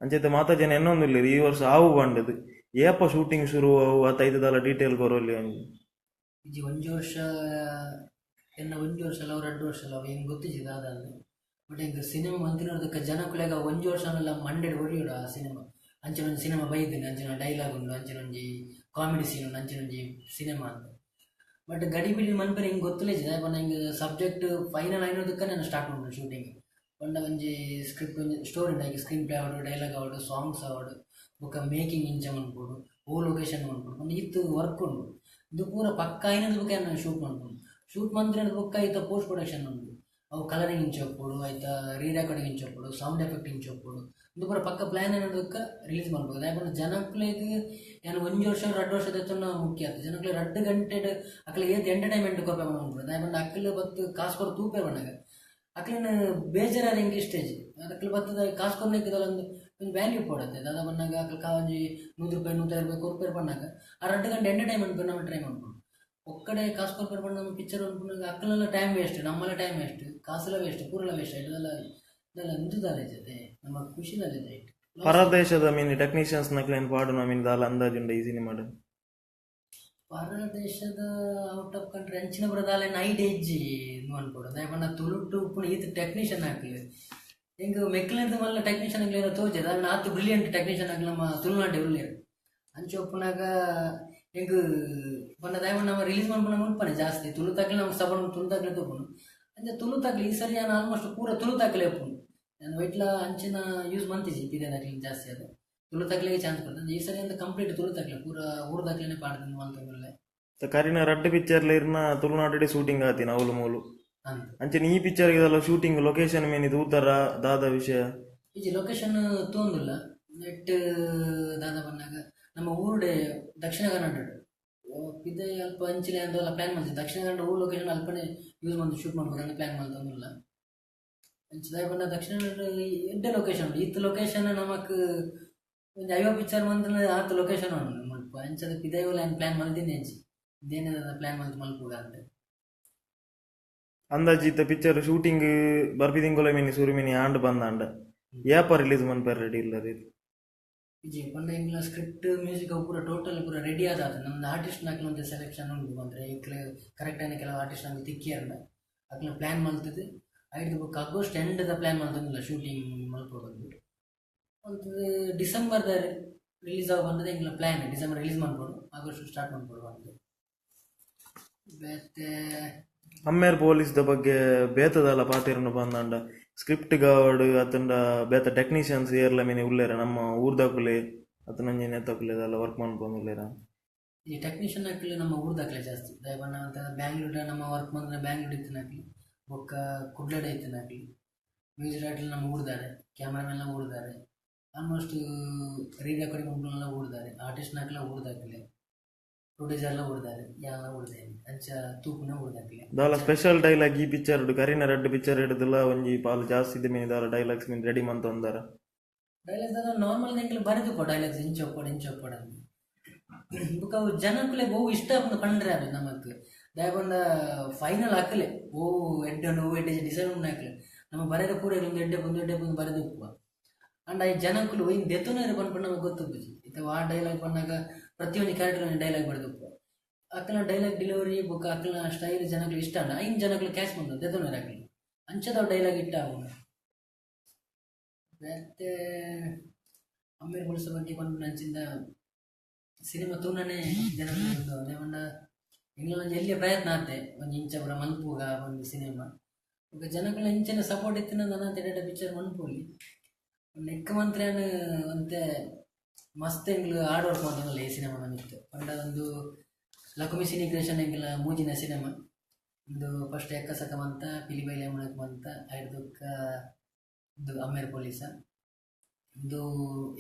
ಅಂಚೆತೆ ಮಾತ ಜನ ಎನ್ನೊಂದುಲ್ಲೆರ್ ಈ ವರ್ಷ ಆವು ಪಂಡದು ಏಪ ಶೂಟಿಂಗ್ ಶುರು ಆವು ಅತ್ತ ಐತದಾಲ ಡೀಟೇಲ್ ಕೊರೊಲಿ ಒಂಜಿ. ಇಜ್ಜಿ ಒಂಜಿ ವರ್ಷ ಎನ್ನ ಒಂಜಿ ವರ್ಷ ಅಲ್ಲ ರಡ್ಡ್ ವರ್ಷ ಅಲ್ಲ ಎಂಕ್ ಗೊತ್ತಿಜ್ಜಿ ದಾದ ಅಂದ್. ಬಟ್ ಎಂಕ್ ಸಿನಿಮಾ ಮಂತಿನೋರ್ದಕ್ಕ ಜನಕುಲೆಗ ಒಂಜಿ ವರ್ಷ ಅಲ್ಲ ಮಂಡೆಡ್ ಒರಿಯೊಡು ಆ ಸಿನಿಮಾ. ಅಂಚಿನ ಒಂಜಿ ಸಿನಿಮಾ ಬೈದಿನಿ, ಅಂಚಿನ ಡೈಲಾಗ್ ಉಂಡು, ಅಂಚಿನ ಒಂಜಿ ಕಾಮಿಡಿ ಸೀನ್ ಉಂಡು, ಅಂಚಿನ ಒಂಜಿ ಸಿನಿಮಾ ಅಂತ. ಬಟ್ ಗಡಿ ಬಿಡಿ ಮನ್ಪೆರೆ ಎಂಕ್ ಗೊತ್ತುಲೇ ಇಜ್ಜಿ. ದಾಯೆ ಪಂಡ ಎಂಕ್ ಸಬ್ಜೆಕ್ಟ್ ಫೈನಲ್ ಆಯಿನದಕ್ಕ ನಾನು ಸ್ಟಾರ್ಟ್ ಮಲ್ಪುನು ಶೂಟಿಂಗ್. ಪಂಡ ಒಂಜಿ ಸ್ಕ್ರಿಪ್ಟ್ ಒಂಜಿ ಸ್ಟೋರಿ ಉಂಡು, ಐಕ್ ಸ್ಕ್ರೀನ್ ಪ್ಲೇ ಆವಡ್, ಡೈಲಾಗ್ ಆವಡ್, ಸಾಂಗ್ಸ್ ಆವಡ್, ಬೊಕ್ಕ ಮೇಕಿಂಗ್ ಇಂಚ ಮನ್ಪೊಡು, ಓ ಲೊಕೇಶನ್ ಮನ್ಪೊಡು ಪಂಡ ಇತ್ತು ವರ್ಕ್ ಉಂಡು. ಇಂದು ಪೂರ ಪಕ್ಕ ಆಯಿನದ ಬೊಕ್ಕ ನಾನು ಶೂಟ್ ಮನ್ಪುನು. ಶೂಟ್ ಮಂತ್ರಿನ ಬೊಕ್ಕ ಐತ ಪೋಸ್ಟ್ ಪ್ರೊಡಕ್ಷನ್ ಉಂಡು, ಅವು ಕಲರಿಂಗ್ ಇಂಚ ಉಪ್ಪೊಡು, ಐತ ರೀ ರೆಕಾರ್ಡಿಂಗ್ ಇಂಚ ಉಪ್ಪೊಡು, ಸೌಂಡ್ ಎಫೆಕ್ಟ್ ಇಂಚ ಉಪ್ಪೊಡು. ಇಂದು ಪೂರ ಪಕ್ಕ ಪ್ಲಾನ್ ಆಯಿನದಕ್ಕ ರಿಲೀಸ್ ಮನ್ಪೊಡು. ದಾಯೆ ಪಂಡ ಜನಕ್ಲೆಗ್ ಯಾನ್ ಒಂಜಿ ವರ್ಷ ರಡ್ಡ್ ವರ್ಷ ದೆತ್ತುನ ಮುಖ್ಯ ಅತ್ತ್. ಜನಕ್ಲೆ ರಡ್ಡ್ ಗಂಟೆಡ್ ಅಕ್ಲೆಗ್ ಏತ್ ಎಂಟರ್ಟೈನ್ಮೆಂಟ್ ಕೊರ್ಪೆ ಮನ್ಪುಂಡು. ದಾಯೆ ಪಂಡ ಅಕ್ಲ್ ಬತ್ತ್ ಕಾಸ್ ಕೊರ್ದು ತೂಪೆ ಪನ್ನಗ ಅಕ್ಲೆನ ಬೇಜಾರಾದ್ ಎಂಕ್ ಇಷ್ಟ ಇಜ್ಜಿ. ಅಕ್ಲ್ ಬತ್ತದ ಕಾಸ್ ಕೊರ್ನೆಕ್ ದಾಲ ಒಂದು ಒಂಜಿ ವ್ಯಾಲ್ಯೂ ಉಪ್ಪೊಡತ್ತೆ. ದಾದ ಪನ್ನಗ ಅಕ್ಲ್ ಒಂಜಿ 100 ರೂಪಾಯಿ 150 ರೂಪಾಯಿ ಕೊರ್ಪೆರ್ ಪನ್ನಗ ಆ ರಡ್ಡ್ ಗಂಟೆ ಎಂಟರ್ಟೈನ್ಮೆಂಟ್ ನಮ ಟ್ರೈ ಮನ್ಪೊಡು. ಒಕ್ಕಡೆ ಕಾಸ್ ಕೊರ್ಪೆರ್ ಪಂಡ ನಮ್ಮ ಪಿಕ್ಚರ್ ಮನ್ಪುನಗ ಅಕ್ಲೆನ ಟೈಮ್ ವೇಸ್ಟ್, ನಮ್ಮಲ ಟೈಮ್ ವೇಸ್ಟ್, ಕಾಸುಲ ವೇಸ್ಟ್, ಪೂರಲ ವೇಸ್ಟ್. ಐಟದಲ ದಾಲ ಉಂದು ದಾಲ ಇಜ್ಜತೆ ನಮ್ಮ ಖುಷಿ ದಾಲ ಇಜ್ಜಿ ಐಟ್. ಪರದೇಶದ ಮೀನ್ ಟೆಕ್ನಿಷಿಯನ್ಸ್ ನಕ್ಲೆನ್ ಪಾಡುನ ಮೀನ್ ದಾಲ ಅಂದಾಜುಂಡ ಈ ಸಿನಿಮಾಡ್? ಪರದೇಶದ ಔಟ್ ಆಫ್ ಕಂಟ್ರಿ ಅಂಚಿನ ಪೂರ ದಾಲ ಐಡಿಯಾ ಇಜ್ಜಿ ಮನ್ಪೊಡು. ದಾಯೆ ಪಂಡ ತುಳುಟು ಉಪ್ಪುನ ಈತ್ ಟೆಕ್ನಿಷಿಯನ್ ಆಕ್ಲೆ ಎಂಕ್ ಮೆಕ್ಲೆರ್ದ್ ಮಲ್ಲ ಟೆಕ್ನಿಷಿಯನ್ ಅಕ್ಲೆನ ತೋಜೆರ್. ದಾಯೆ ಪಂಡ ಆತ್ ಬ್ರಿಲಿಯಂಟ್ ಟೆಕ್ನಿಷಿಯನ್ ಅಕ್ಲ್ ನಮ್ಮ ತುಳುನಾಡ್ ಉಲ್ಲೆರ್. ಅಂಚ ಉಪ್ಪುನಗ ಎಂಕ್ ಪಂಡ ದಾಯೆ ಪಂಡ ನಮ ರಿಲೀಸ್ ಮನ್ಪುನ ಮುಲ್ಪನೆ ಜಾಸ್ತಿ ತುಳುತಾಕ್ಲೆ ನಮ್ಗೆ ಸಪೋರ್ಟ್ ತುಳುತಾಕ್ಲೆ ತೂಪುನು. ಅಂಚ ತುಳುತಾಕ್ಲೆ ಈ ಸರಿ ಯಾನ್ ಆಲ್ಮೋಸ್ಟ್ ಪೂರ ತುಳುತಾಕ್ಲೆ ಉಪ್ಪುನು. ಯಾನ್ ವೈಟ್ಲ ಅಂಚಿನ ಯೂಸ್ ಮಂತಿಜಿ ಪಿದಯದಕ್ಲೆನ್ ಜಾಸ್ತಿ ಅದು ತುಳುತಾಕ್ಲೆಗೆ ಚಾನ್ಸ್ ಕೊರ್ತುಂಡು. ಈ ಸರಿ ಅಂತ ಕಂಪ್ಲೀಟ್ ತುಳುತಾಕ್ಲೆ ಪೂರ ಊರುದಕ್ಲೆನೆ ಪಾಡ್ದು ಮಲ್ತೊಂದುಲ್ಲೆ. ಕರಿನ ರಡ್ಡ್ ಪಿಕ್ಚರ್ಲ ಇರ್ನ ತುಳುನಾಡುಡೆ ಶೂಟಿಂಗ್ ಆತಿನ ಅವ್ಲು ಮೂಲು. ಅಂದ್. ಅಂಚನೆ ಈ ಪಿಕ್ಚರ್ ಇದೆಲ್ಲ ಶೂಟಿಂಗ್ ಲೊಕೇಶನ್ ಮೇನ್ ತೂತರ ದಾದ ವಿಷಯ? ಇಜ್ಜಿ ಲೊಕೇಶನ್ ತೂಂದುಲ್ಲ. ನೆಟ್ ದಾದ ಪನ್ನಗ ನಮ್ಮ ಊರುಡೆ ದಕ್ಷಿಣ ಕನ್ನಡ ಪಿದಯಿ ಅಲ್ಪ ಅಂಚಿನ ಅಂದೆಲ್ಲ ಪ್ಲ್ಯಾನ್ ಮಲ್ತಿದ್ದು. ದಕ್ಷಿಣ ಕನ್ನಡ ಓ ಲೊಕೇಶನ್ ಅಲ್ಪನೆ ಯೂಸ್ ಮಂತ್ ಶೂಟ್ ಮನ್ಪುಗ ಅಂದ್ ಪ್ಲ್ಯಾನ್ ಮಲ್ತೊಂದುಲ್ಲ. ಅಂಚ ದಾಯೆ ಪಂಡ ದಕ್ಷಿಣ ಕನ್ನಡ ಎಡ್ಡೆ ಲೊಕೇಶನ್ ಉಂಡು. ಇತ್ ಲೊಕೇಶನ್ ನಮಕ್ ಒಂಜಿ 50 ಪಿಕ್ಚರ್ ಮಂತ್ಂಡ ಆತ್ ಲೊಕೇಶನ್ ಉಂಡು ಮುಲ್ಪ. ಅಂಚಾದ್ ಪಿದಯಿ ಓಲ ಯಾನ್ ಪ್ಲ್ಯಾನ್ ಮಲ್ದಿನಿ ಅಂಚಿ ದೇನೆ ದಾದ ಪ್ಲ್ಯಾನ್ ಮಲ್ತ್ ಮಲ್ಪುಗ ಅಂದ್. ಅಂದಾಜಿ ಇತ್ತೆ ಪಿಕ್ಚರ್ ಶೂಟಿಂಗ್ ಬರ್ಪಿ ತಿಂಗೊಲೆ ಮಿನಿ ಸುರು ಮಿನಿ ಆಂಡ್ ಬಂದಾಂಡ ಏಪ ರಿಲೀಸ್ ಮನ್ಪೆರೆ ರೆಡಿ ಉಲ್ಲರ್ ಇರ್? ಇಜ್ಜಿ ಪಂಡ ಎಂಕ್ಲ ಸ್ಕ್ರಿಪ್ಟ್ ಮ್ಯೂಸಿಕ್ ಅವು ಪೂರ ಟೋಟಲ್ ಪೂರ ರೆಡಿ ಆದಾತ. ನಮ್ದು ಆರ್ಟಿಸ್ಟ್ ನಕ್ಲು ಒಂತೆ ಸೆಲೆಕ್ಷನ್ ಉಂಡು. ಅಂದ್ರೆ ಎಂಕ್ಲೆ ಕರೆಕ್ಟ್ ಆಯಿನ ಕೆಲವು ಆರ್ಟಿಸ್ಟ್ ನಮ್ಗೆ ತಿಕ್ಕಿಯೆರ್ಂಡ ಅಕ್ಲ್ನ ಪ್ಲ್ಯಾನ್ ಮಲ್ತ್ದ್ ಐಡ್ದ್ ಬೊಕ್ಕ ಆಗಸ್ಟ್ ಎಂಡ್ ದ ಪ್ಲ್ಯಾನ್ ಮಲ್ತೊಂದುಲ್ಲ ಶೂಟಿಂಗ್ ಮಲ್ಪೊಡಂದ್ ಮಲ್ತ್ದ್ ಡಿಸೆಂಬರ್ ದ ರಿಲೀಸ್ ಆವು ಪಂದ್ ಎಂಕ್ಲೆ ಪ್ಲ್ಯಾನ್. ಡಿಸೆಂಬರ್ ರಿಲೀಸ್ ಮನ್ಪೊಡು, ಆಗಸ್ಟ್ ಸ್ಟಾರ್ಟ್ ಮನ್ಪೊಡು ಪಂದ್ ಬೇತೆ. ಅಮ್ಮೇರ್ ಪೊಲೀಸ್ ದ ಬಗ್ಗೆ ಬೇತದಾಲ ಪಾತೆರುನು ಪಂದಾಂಡ ಸ್ಕ್ರಿಪ್ಟ್ ಗಾವಡ್ ಅತ್ತಂಡ ಬೇತೆ ಟೆಕ್ನಿಷಿಯನ್ಸ್ ಏರ್ಲ ಮಿನಿ ಉಲ್ಲೆರ ನಮ್ಮ ಊರ್ದಕುಲೆ ಅತ್ತಂಡ ಒಂಜಿ ನೆತ್ತಕುಲೆ ದಾಲ ವರ್ಕ್ ಮನ್ಪೊಂದುಲ್ಲೆರ? ಈ ಟೆಕ್ನಿಷಿಯನ್ ಅಕ್ಲು ನಮ್ಮ ಊರ್ದಕ್ಲೆ ಜಾಸ್ತಿ. ದಾಯೆ ಪಂಡ ಅಂತ ಬ್ಯಾಂಗ್ಳೂರ್ ನಮ್ಮ ವರ್ಕ್ ಮಂತ್ನ ಬ್ಯಾಂಗ್ಳೂರ್ ಇತ್ತಿನಕ್ಲು ಬೊಕ್ಕ ಕುಡ್ಲಡ್ ಇತ್ತಿನಕ್ಲು. ಮ್ಯೂಸಿಕ್ ಡೈರೆಕ್ಟರ್ ನಮ್ಮ ಊರ್ದಾರೆ, ಕ್ಯಾಮ್ರಾಮನ್ ಊರ್ದಾರೆ, ಆಲ್ಮೋಸ್ಟ್ ರೀ ರೆಕಾರ್ಡಿಂಗ್ ಮನ್ಪುನಲ್ಲ ಊರ್ದಾರೆ, ಆರ್ಟಿಸ್ಟ್ ನಕ್ಲ ಊರ್ದಕ್ಲೆ, ಪ್ರೊಡ್ಯೂಸರ್ಲ ಊರ್ದಾರೆ, ಯಾನ್ಲ ಊರ್ದಾನೆ, ಅಂಚ ತೂಪುನ ಊರ್ದಕ್ಲೆ. ದಾಲ ಸ್ಪೆಷಲ್ ಡೈಲಾಗ್ ಈ ಪಿಕ್ಚರ್ ಕರಿನ ರಡ್ಡ್ ಪಿಕ್ಚರ್ ಹಿಡಿದುಲ ಒಂಜಿ ಪಾಲ್ ಜಾಸ್ತಿ ಇದೆ ಮೀನ್ ದಾಲ ಡೈಲಾಗ್ಸ್ ಮೀನ್ ರೆಡಿ ಮಂತೊಂದಾರ? ಡೈಲಾಗ್ಸ್ ದಾದ ನಾರ್ಮಲ್ ಎಂಕ್ಲೆ ಬರೆದುಕೋ ಡೈಲಾಗ್ಸ್ ಇಂಚ ಒಪ್ಪೊಡು ಇಂಚ ಒಪ್ಪೊಡು ಅಂದ್. ಬೊಕ್ಕ ಅವು ಜನಕುಲೆಗ್ ಒವು ಇಷ್ಟ ಆಪುಂಡು ಪಂಡ್ರೆ ಆಪುಂಡು ನಮಕ್. ದಾಯೆ ಪಂಡ ಫೈನಲ್ ಅಕ್ಲೆ ಒವು ಎಡ್ಡೆ ಉಂಡು ಒವು ಎಡ್ಡೆ ಡಿಸೈಡ್ ಮನ್ಪುನ ಅಕ್ಲೆ. ನಮ ಬರೆರೆ ಪೂರ ಉಂದು ಎಡ್ಡೆ ಉಂದು ಎಡ್ಡೆ ಉಂದು ಬರೆದು ಉಪ್ಪುವ. ಆಂಡ ಈ ಜನಕುಲು ಒಯಿನ್ ದೆತೊನೆರೆ ಪನ್ಪುನ ನಮಕ್ ಗೊತ್ತುಪ್ಪುಜಿ. ಇತ್ತೆ ವಾ ಡೈಲಾಗ್ ಪನ್ನಗ ಪ್ರತಿಯೊಂಜಿ ಕ್ಯಾರೆಕ್ಟರ್ ಒಂಜಿ ಡೈಲಾಗ್ ಬರೆದು ಉಪ್ಪುವ. ಅಕ್ಲೆನ ಡೈಲಾಗ್ ಡೆಲಿವರಿ ಬೊಕ್ಕ ಅಕ್ಲೆನ ಸ್ಟೈಲ್ ಜನಕುಲು ಇಷ್ಟ ಆಂಡ ಐನ್ ಜನಕುಲು ಕ್ಯಾಚ್ ಮನ್ಪುನ ದೆತೊನೆರೆ ಅಕ್ಲು. ಅಂಚದ ಡೈಲಾಗ್ ಇಟ್ಟ ಆಪುಂಡು. ಬೇತೆ ಅಮ್ಮೆರ್ ಪೊಲೀಸ್ ಬಗ್ಗೆ ಪನ್ಪುನ ಅಂಚಿಂದ ಸಿನಿಮಾ ತೂನನೆ ಜನಕುಲು ಉಂದು ದಾಯೆ ಪಂಡ ಎಂಕ್ಲೆನ ಒಂಜಿ ಎಲ್ಯ ಪ್ರಯತ್ನ ಆತೆ ಒಂಜಿ ಇಂಚ ಪೂರ ಮನ್ಪುಗ ಒಂಜಿ ಸಿನಿಮಾ. ಬೊಕ್ಕ ಜನಕುಲ್ನ ಇಂಚನೆ ಸಪೋರ್ಟ್ ಇತ್ತಿನ ನನಾತ್ ಎಡ್ಡೆ ಪಿಕ್ಚರ್ ಮನ್ಪೊಲಿ. ನೆಕ್ಕ್ ಮಂತ್ರ ಯಾನ್ ಒಂತೆ ಮಸ್ತ್ ಎಂಕ್ಲು ಹಾರ್ಡ್ ವರ್ಕ್ ಮಲ್ತೊಂದುಲ್ಲ ಈ ಸಿನಿಮಾದ ಮಿತ್ತ್. ಪಂಡ ಉಂದು ಲಕುಮಿ ಸಿನಿ ಕ್ರಿಯೇಷನ್ ಎಂಕ್ಲ್ನ ಮೂಜಿನ ಸಿನಿಮಾ. ಉಂದು ಫಸ್ಟ್ ಎಕ್ಕಸಕ ಮಂತ, ಪಿಲಿಬೈಲ್ ಯಮುನಕ್ ಮಂತ, ಐಡ್ದ್ ಬೊಕ್ಕ ಉಂದು ಅಮ್ಮೇರ್ ಪೊಲೀಸ. ಉಂದು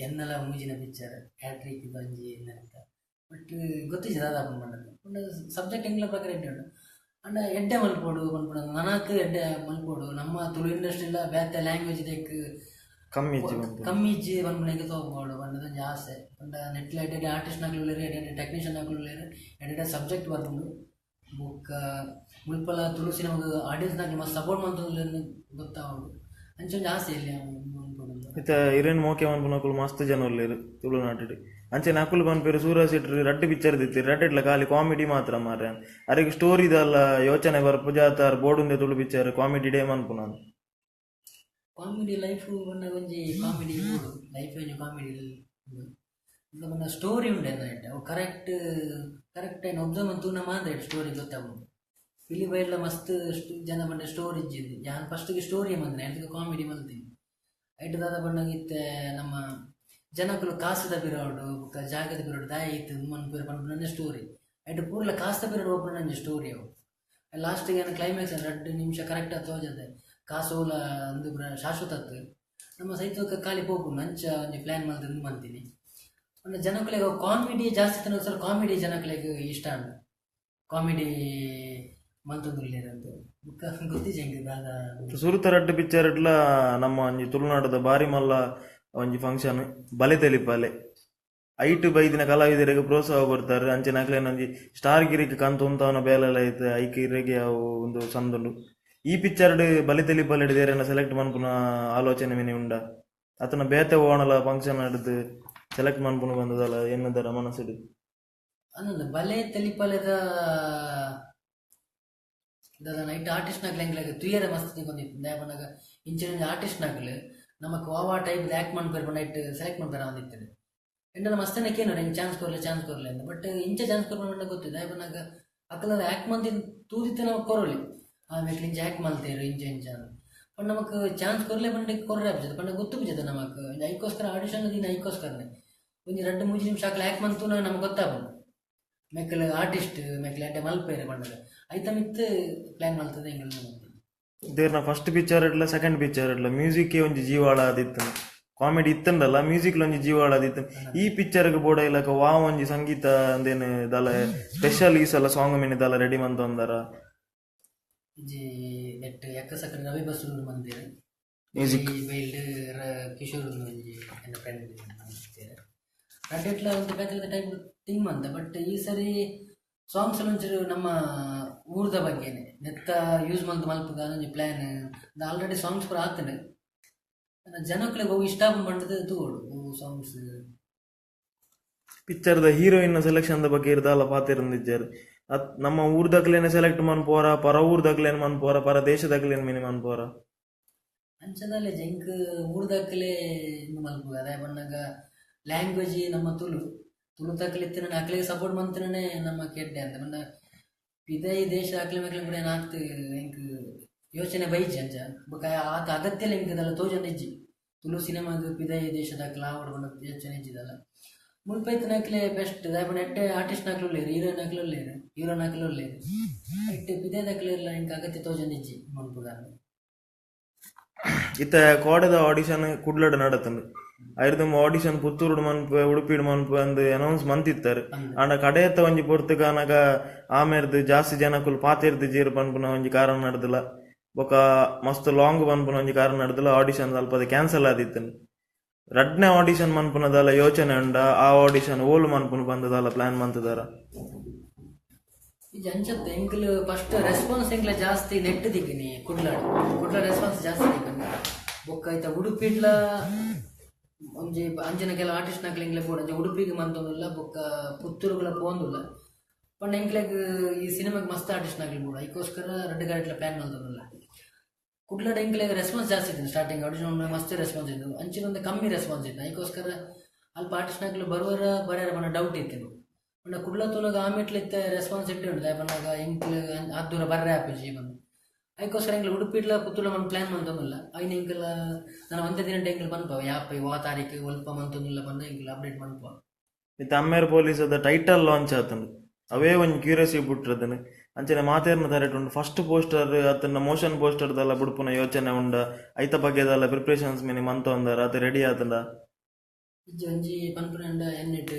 ಎನ್ನಲ ಮೂಜಿನ ಪಿಕ್ಚರ್ ಹ್ಯಾಟ್ರಿಕ್ ಒಂಜಿ ಅಂತ. ಬಟ್ ಗೊತ್ತಿಜ್ಜಿ ದಾದ ಆಪುಂಡು ಪಂಡುದು. ಪಂಡ ಸಬ್ಜೆಕ್ಟ್ ಎಂಕ್ಲೆ ಪ್ರಕಾರ ಎಡ್ಡೆ ಉಂಡು. ಆಂಡ ಎಡ್ಡೆ ಮಲ್ಪೊಡು ಪನ್ಪುನ ನನಾತ್ ಎಡ್ಡೆ ಮಲ್ಪೊಡು. ನಮ್ಮ ತುಳು ಇಂಡಸ್ಟ್ರಿಲ ಬೇತೆ ಲ್ಯಾಂಗ್ವೇಜ್ ದೆಕ್ ಕಮ್ಮಿ ಇಜ್ಜಿ ಪನ್ಪುನ ಕಮ್ಮಿ ಇಜ್ಜಿ ಪನ್ಪುನೆಗ್ ತೋಪೊಡು ಪಂಡುದು ಒಂಜಿ ಆಸೆ. ಪಂಡ ನೆಟ್ಲ ಎಡ್ಡೆ ಎಡ್ಡೆ ಆರ್ಟಿಸ್ಟ್ ನಕುಲು ಉಲ್ಲೆರ್, ಎಡ್ಡೆ ಎಡ್ಡೆ ಟೆಕ್ನಿಷಿಯನ್ ನಕುಲು ಉಲ್ಲೆರ್, ಎಡ್ಡೆ ಎಡ್ಡೆ ಸಬ್ಜೆಕ್ಟ್ ಬರ್ಪುಂಡು. ಬೊಕ್ಕ ಮುಲ್ಪಲ ತುಳು ಸಿನಿಮಾಗ್ ಆಡಿಯನ್ಸ್ ನಕುಲು ಮಸ್ತ್ ಸಪೋರ್ಟ್ ಮಲ್ತೊಂದುಲ್ಲೆರ್ ಗೊತ್ತಾವೊಡು. ಅಂಚ ಒಂಜಿ ಆಸೆ ಎಲ್ಯ ಮನ್ಪೊಡು. ಇತ್ತೆ ಇರೆನ್ ಮೋಕೆ ಮನ್ಪುನಕುಲು ಮಸ್ತ್ ಜನ ಉಲ್ಲೆರ್ ತುಳುನಾಡುಡ್. ಅಂಚನೆ ಅಕುಲು ಪನ್ಪೆರ್ ಸೂರಜ್ ಶೆಟ್ರ್ ರಡ್ಡ್ ಪಿಕ್ಚರ್ ದಿತ್ತೆರ್ ರಡ್ಡೆಡ್ಲ ಖಾಲಿ ಕಾಮಿಡಿ ಮಾತ್ರ ಮಾರ್ರೆ. ಅರೆಗ್ ಸ್ಟೋರಿ ದಾಲ ಯೋಚನೆ ಬರ್ಪುಜ ಅತ್ತ ಆರ್ ಬೋಡುಂದೆ ತುಳು ಪಿಕ್ಚರ್ ಕಾಮಿಡಿ ಡೇ ಮನ್ಪುನ? ಕಾಮಿಡಿ ಲೈಫ್ ಪಂಡ ಒಂಜಿ ಕಾಮಿಡಿ ಬೋಡು, ಲೈಫ್ ಒಂಜಿ ಕಾಮಿಡಿ ಉಂಡು. ಪಂಡ ಸ್ಟೋರಿ ಉಂಡು ಎನ್ನ ಎಡ್ಡೆ ಅವು ಕರೆಕ್ಟ್ ಕರೆಕ್ಟ್ ಐನ್ ಒಬ್ಸರ್ವ್ ಮಂತ್ ತೂನ ಮಾತ್ರ ಎಡ್ಡೆ ಸ್ಟೋರಿ ಗೊತ್ತಾಪುಂಡು. ಪಿಲಿ ಬೈರ್ಲ ಮಸ್ತ್ ಜನ ಪಂಡ ಸ್ಟೋರಿ ಇಜ್ಜಿ. ಯಾನ್ ಫಸ್ಟ್ ಸ್ಟೋರಿ ಮಂತ್ನೆ ಐತ ಕಾಮಿಡಿ ಮಲ್ತೀನಿ. ಐಟ್ ದಾದ ಪಂಡಗ ಇತ್ತೆ ನಮ್ಮ ಜನಕುಲು ಕಾಸುದ ಪಿರವುಡು ಬೊಕ್ಕ ಜಾಗದ ಪಿರವುಡು ದಾಯೆ ಇತ್ತು ಮನ್ಪುವೆರ್ ಪನ್ಪುನನೆ ಸ್ಟೋರಿ. ಐಟ್ ಪೂರ್ಲ ಕಾಸ್ದ ಪಿರವುಡು ಪೋಪುನ ಒಂಜಿ ಸ್ಟೋರಿ ಅವು. ಲಾಸ್ಟ್ ಗೆ ಕ್ಲೈಮ್ಯಾಕ್ಸ್ 2 ನಿಮಿಷ ಕರೆಕ್ಟ್ ಆದ್ ತೋಜದೆ ಕಾಸು ಓಲ ಉಂದು ಪೂರ ಶಾಶ್ವತ ಅತ್ತ್. ನಮ್ಮ ಸೈತೊಕ ಖಾಲಿ ಪೋಪುಂಡು ಅಂಚ ಒಂಜಿ ಪ್ಲ್ಯಾನ್ ಮಲ್ತ್ ಉಂದು ಮಲ್ತೀನಿ. ಪಂಡ ಜನಕುಲೆಗ್ ಕಾಮಿಡಿ ಜಾಸ್ತಿ ಇತ್ತಿನ ಕಾಮಿಡಿ ಜನಕುಲೆಗ್ ಇಷ್ಟ ಆಂಡ್. ಕಾಮಿಡಿ ಮಲ್ತೊಂದುಲ್ಲೆರ್ ಅಂದ್ ಬೊಕ್ಕ ಗೊತ್ತಿಜ್ಜಿ ಎಂಕ್ ದಾದ. ಸುರುತ ರಡ್ಡ್ ಪಿಕ್ಚರ್ ಡ್ಲ ನಮ್ಮ ಒಂಜಿ ತುಳುನಾಡುದ ಬಾರಿ ಮಲ್ಲ ಒಂಜಿ ಫಂಕ್ಷನ್ ಬಲೆ ತೆಲಿಪಾಲೆ ಐಟ್ ಬೈದಿನ ಕಲಾವಿದರಿಗೆ ಪ್ರೋತ್ಸಾಹ ಕೊರ್ತಾರೆ. ಅಂಚನೆ ಅಕ್ಲೆನ ಒಂಜಿ ಸ್ಟಾರ್ ಗಿರಿಕ್ ಕಂತು ಉಂತಾವನ ಬೇಲೆಲ ಐತೆ ಐಕ್ ಇರೆಗೆ ಅವು ಒಂದು ಸಂದುಂಡು. ಈ ಪಿಕ್ಚರ್ ಡ್ ಬಲೆ ತೆಲಿಪಾಲೆ ದೇರೆನ ಸೆಲೆಕ್ಟ್ ಮನ್ಪುನ ಆಲೋಚನೆ ಮಿನಿ ಉಂಡ ಅತನ ಬೇತೆ ಓಣಲ ಫಂಕ್ಷನ್ ಡ್ದು ಸೆಲೆಕ್ಟ್ ಮನ್ಪುನ ಬಂದದಲ್ಲ ಎನ್ನದರ ಮನಸ್ಸುಡು? ಅಂದ್ ಬಲೆ ತೆಲಿಪಾಲೆದ ದಾದ ನೈಟ್ ಆರ್ಟಿಸ್ಟ್ ನಕ್ಲೆ ಎಂಕ್ಲೆಗ್ ತೂಯೆರೆ ಮಸ್ತ್ ತಿಕೊಂದಿತ್ತು. ದಾಯೆ ಪನ್ನಗ ಇಂಚಿನ ಒಂಜಿ ಆರ್ಟಿಸ್ಟ್ ನಕ್ಲು ನಮಕ್ ವಾ ಟೈಪ್ ಆಕ್ಟ್ ಮನ್ಪೆರ್ ಪಂಡ ಐಟ್ ಸೆಲೆಕ್ಟ್ ಮನ್ಪೆರೆ ಆವೊಂದಿತ್ತುಂಡು. ಎಂಡಲ ಮಸ್ತ್ ಕೇನೋಡು ಎಂಕ್ ಚಾನ್ಸ್ ಕೊರ್ಲೆ ಚಾನ್ಸ್ ಕೊರ್ಲೆ ಅಂದ್. ಬಟ್ ಇಂಚ ಚಾನ್ಸ್ ಕೊರ್ಪುನ ಪಂಡ ಗೊತ್ತಿಜ್ಜಿ. ದಾಯೆ ಪನ್ನಗ ಅಕಲ್ನ ಆಕ್ಟ್ ಮಂತಿನ ತೂದಿತ್ತೆ ನಮಕ್ ಕೊರೊಲಿ ಆ ಮೆಕ್ಲ್ ಇಂಚ ಆಕ್ಟ್ ಮಲ್ತೆರ್ ಇಂಚ ಇಂಚ ಅಂದ್. ಪಂಡ ನಮಕ್ ಚಾನ್ಸ್ ಕೊರ್ಲೆ ಪಂಡ ಕೊರ್ರೆ ಆಪುಜಿ. ಪಂಡ ಗೊತ್ತುಪುಜಿ ನಮಕ್ ಐಕೋಸ್ಕರ ಆಡಿಷನ್ ದೀನ ಐಕೋಸ್ಕರನೆ ಒಂಜಿ 2-3 ನಿಮಿಷ ಅಕಲ್ ಆಕ್ಟ್ ಮಂತುನ ನಮಕ್ ಗೊತ್ತಾಪುಂಡು ಮೆಕ್ಲ್ ಆರ್ಟಿಸ್ಟ್ ಮೆಕ್ಲ್ ಎಡ್ಡೆ ಮಲ್ಪೆರ್ ಪಂಡದ ಐತ ಮಿತ್ತ್ ಪ್ಲಾನ್ ಮಲ್ತದ ಎಂಕಲ್ನ. ದೇರ್ನ ಫಸ್ಟ್ ಪಿಕ್ಚರ್ ಇಡ್ಲ ಸೆಕೆಂಡ್ ಪಿಕ್ಚರ್ ಇಡ್ಲ ಮ್ಯೂಸಿಕ್ ಒಂಜಿ ಜೀವಾಳ ಆದಿತ್ತು. ಕಾಮಿಡಿ ಇತ್ತಂಡಲ್ಲ ಮ್ಯೂಸಿಕ್ ಒಂಜಿ ಜೀವಾಳದಿತ್ತು. ಈ ಪಿಕ್ಚರ್ಗೆ ಬೋಡ ಇಲ್ಲಕ ವಾ ಒಂಜಿ ಸಂಗೀತ ಅಂದೇನು ದಾಲ ಸ್ಪೆಷಲ್ ಈ ಸಲ ಸಾಂಗ್ ಮಿನಿ ದಾಲ ರೆಡಿ ಮಂತೊಂದರ ಇಜ್ಜಿ ನೆಟ್ ಎಕ್ಕ ಸಕ್ಕರೆ ರವಿ ಬಸ್ರೂರು ಮಂದಿರ ಮ್ಯೂಸಿಕ್ ಬೈಲ್ಡ್ ಕಿಶೋರ್ ಒಂಜಿ ಎನ್ನ ಫ್ರೆಂಡ್ ಮಂದಿರ ರಡ್ಡೆಟ್ಲ ಒಂದು ಬೇತೆ ಟೈಪ್ ಥಿಂಗ್ ಮಂತ. ಬಟ್ ಈ ಸರಿ ಸಾಂಗ್ಸ್ ಎಲ್ಲ ಒಂಚೂರು ನಮ್ಮ ಊರ್ದ ಬಗ್ಗೆನೆ ನೆತ್ತ ಯೂಸ್ ಮಂತ್ ಮಲ್ಪುಗ ಒಂಜಿ ಪ್ಲ್ಯಾನ್ ಆಲ್ರೆಡಿ ಸಾಂಗ್ಸ್ ಪೂರ ಆತಂಡು. ಜನಕ್ಲೆಗ್ ಅವು ಇಷ್ಟ ಪಂಡದು ತೂವೊಡು ಅವು ಸಾಂಗ್ಸ್. ಪಿಕ್ಚರ್ದ ಹೀರೋಯಿನ್ ಸೆಲೆಕ್ಷನ್ the ಬಗ್ಗೆ ಇರ್ದಾಲ ಪಾತೆರಂದಿಜ್ಜಾರು. ಅತ್ ನಮ್ಮ ಊರ್ದಕ್ಲೇನೆ ಸೆಲೆಕ್ಟ್ ಮನ್ಪೋರ, ಪರ ಊರ್ದಕ್ಲೇನ್ ಮನ್ಪೋರ, ಪರ ದೇಶದಕ್ಲೇನ್ ಮಿನಿ ಮನ್ಪೋರ? ಅಂಚದಲ್ಲೇ ಎಂಕ್ ಊರ್ದಕ್ಲೆ ಇಂದು ಮಲ್ಪುಗ. ದಾಯೆ ಪನ್ನಗ ಲ್ಯಾಂಗ್ವೇಜ್ ನಮ್ಮ ತುಳು, ತುಳು ತಕ್ಲೆ ಇತ್ತಿನ ಅಕ್ಲೆಗ್ ಸಪೋರ್ಟ್ ಮಂತಿನೇ ನಮ್ಮ ಕೆಡ್ಡೆ ಅಂತ. ಪಂಡ ಪಿದಯಿ ದೇಶ ಅಕ್ಲೆ ಮೆಕ್ಲೆ ಕೂಡ ಏನಾಗ್ತು ಎಂಕ್ ಯೋಚನೆ ಬೈಜಿ ಅಂಚ. ಬೊಕ ಆತ ಅಗತ್ಯ ಎಂಕ್ ದಲ್ಲ ತೋಜೊಂದು ಇಜ್ಜಿ. ತುಳು ಸಿನಿಮಾಗ್ ಪಿದಯಿ ದೇಶದಕ್ಲ ಆವೊಡು ಪಂಡ ಯೋಚನೆ ಇಜ್ಜಿದಲ್ಲ. ಮುಲ್ಪ ಇತ್ತಿನಕ್ಲೆ ಬೆಸ್ಟ್. ದಾಯೆ ಪಂಡ ಎಡ್ಡೆ ಆರ್ಟಿಸ್ಟ್ ನಕ್ಲು ಉಲ್ಲೆರ್, ಹೀರೋಯಿನ್ ನಕ್ಲು ಉಲ್ಲೆರ್, ಹೀರೋ ನಕ್ಲು ಉಲ್ಲೆರ್. ಇತ್ತೆ ಪಿದಯಿದಕ್ಲೆ ಇಲ್ಲ ಎಂಕ್ ಅಗತ್ಯ ತೋಜೊಂದು ಇಜ್ಜಿ ಮನ್ಪುಗ. ಇತ್ತೆ ಕೋಡೆದ ಆಡಿಷನ್ ಕುಡ್ಲಡ್ ನಡತುಂಡು. ಐರ್ದೊಂಬ ಆಡಿಷನ್ ಪುತ್ತೂರುಡು ಮನ್ಪುವೆ, ಉಡುಪಿಡ್ ಮನ್ಪುವೆ ಅಂದ್ ಅನೌನ್ಸ್ ಮಂತಿತ್ತಾರೆ. ಆಂಡ ಕಡೆಯತ್ತ ಒಂಜಿ ಪೊರ್ತುಗಾನಗ ಆಮೇರ್ದ್ ಜಾಸ್ತಿ ಜನಕುಲು ಪಾತೆರ್ದ್ ಜೇರು ಪನ್ಪುನ ಒಂಜಿ ಕಾರಣ ನಡ್ದಿಲ್ಲ, ಬೊಕ ಮಸ್ತ್ ಲಾಂಗ್ ಪನ್ಪುನ ಒಂಜಿ ಕಾರಣ ನಡ್ದಿಲ್ಲ, ಆಡಿಷನ್ ಅಲ್ಪದ ಕ್ಯಾನ್ಸಲ್ ಆದಿತ್ತುಂಡು. ರಡ್ನೆ ಆಡಿಷನ್ ಮನ್ಪುನದಾಲ ಯೋಚನೆ ಉಂಡ? ಆ ಆಡಿಷನ್ ಓಲು ಮನ್ಪುನು ಬಂದದಾಲ ಪ್ಲಾನ್ ಮಂತದಾರ? ಈ ಅಂಚತ್ ಎಂಕ್ಲು ಫಸ್ಟ್ ರೆಸ್ಪಾನ್ಸ್ ಎಂಕ್ಲ ಜಾಸ್ತಿ ನೆಟ್ ದಿಕ್ಕಿನಿ ಕುಡ್ಲಾಡ್, ಕುಡ್ಲ ರೆಸ್ಪಾನ್ಸ್ ಜಾಸ್ತಿ ದಿಕ್ಕಿನಿ. ಬೊಕ್ಕ ಐತ ಉಡುಪಿಡ್ಲ ಒಂಜಿ ಅಂಚಿನ ಕೆಲವು ಆರ್ಟಿಸ್ಟ್ ನಕ್ಲು ಎಂಕ್ಲೆ ಬೋಡು ಅಂಚ ಉಡುಪಿಗೆ ಮಂತೊಂದುಲ್ಲ, ಬೊಕ್ಕ ಪುತ್ತೂರುಗಳ ಪೋಂದುಲ್ಲ. ಪಂಡ ಎಂಕ್ಲೆಗ್ ಈ ಸಿನಿಮಾಗ್ ಮಸ್ತ್ ಆರ್ಟಿಸ್ಟ್ ನಕ್ಲು ಬೋಡು, ಐಕೋಸ್ಕರ ರಡ್ಡ್ ಗಾಡಿಟ್ಲ ಪ್ಲಾನ್ ಮಂತೊಂದುಲ್ಲ. ಕುಡ್ಲಡ್ ಎಂಕ್ಲೆಗ್ ರೆಸ್ಪಾನ್ಸ್ ಜಾಸ್ತಿ ಇತ್ತು ಸ್ಟಾರ್ಟಿಂಗ್ ಆಡಿಷನ್ ಮಸ್ತ್ ರೆಸ್ಪಾನ್ಸ್ ಇತ್ತು, ಅಂಚಿನ ಒಂದು ಕಮ್ಮಿ ರೆಸ್ಪಾನ್ಸ್ ಇತ್ತು. ಐಕೋಸ್ಕರ ಅಲ್ಪ ಆರ್ಟಿಸ್ಟ್ ನಕ್ಲು ಬರುವರ ಬರ್ಯಾರ ಪಂಡ ಡೌಟ್ ಇತ್ತು. ಪಂಡ ಕುಡ್ಲ ತೂನಗ ಆಮೇಟ್ಲ ಇತ್ತ ರೆಸ್ಪಾನ್ಸ್ ಇಟ್ಟು ಉಂಟು. ದಾಯೆ ಪನ್ನಗ ಎಂಕ್ಲು ಆತ್ ದೂರ ಬರ್ರೆ ಆಪುಜಿ ಪಂದ್. ಐಕೋಸ್ಕರ ಎಂಕ್ಲು ಉಡುಪಿಡ್ಲ ಪುತ್ತೂರ್ಲ ಮನ್ ಪ್ಲಾನ್ ಮಂತೊಂದುಲ್ಲ. ಐನ ಎಂಕ್ಲ ನನ ಒಂತೆ ದಿನ ಎಂಕ್ಲು ಪನ್ಪ ಯಾಪ ವಾ ತಾರೀಕು ಒಲ್ಪ ಮಂತೊಂದುಲ್ಲ ಪಂದ್ ಎಂಕ್ಲು ಅಪ್ಡೇಟ್ ಮನ್ಪ. ಇತ್ತೆ ಅಮ್ಮೇರ್ ಪೊಲೀಸದ ಟೈಟಲ್ ಲಾಂಚ್ ಆತುಂಡು, ಅವೇ ಒಂಜಿ ಕ್ಯೂರಿಯಾಸಿಟಿ ಬಿಟ್ರದನು. ಅಂಚನೆ ಮಾತೇರ್ನ ತರೆಟ್ ಉಂಡು. ಫಸ್ಟ್ ಪೋಸ್ಟರ್ ಅತ್ತಂಡ ಮೋಷನ್ ಪೋಸ್ಟರ್ ದಲ್ಲ ಬುಡ್ಪುನ ಯೋಚನೆ ಉಂಡ? ಐತ ಬಗ್ಗೆದಲ್ಲ ಪ್ರಿಪ್ರೇಷನ್ಸ್ ಮಿನಿ ಮಂತೊಂದರ ಅತ್ ರೆಡಿ ಆತುಂಡ? ಇಜ್ಜಿ ಒಂಜಿ ಪನ್ಪುನಂಡ ಎನ್ನೆಟ್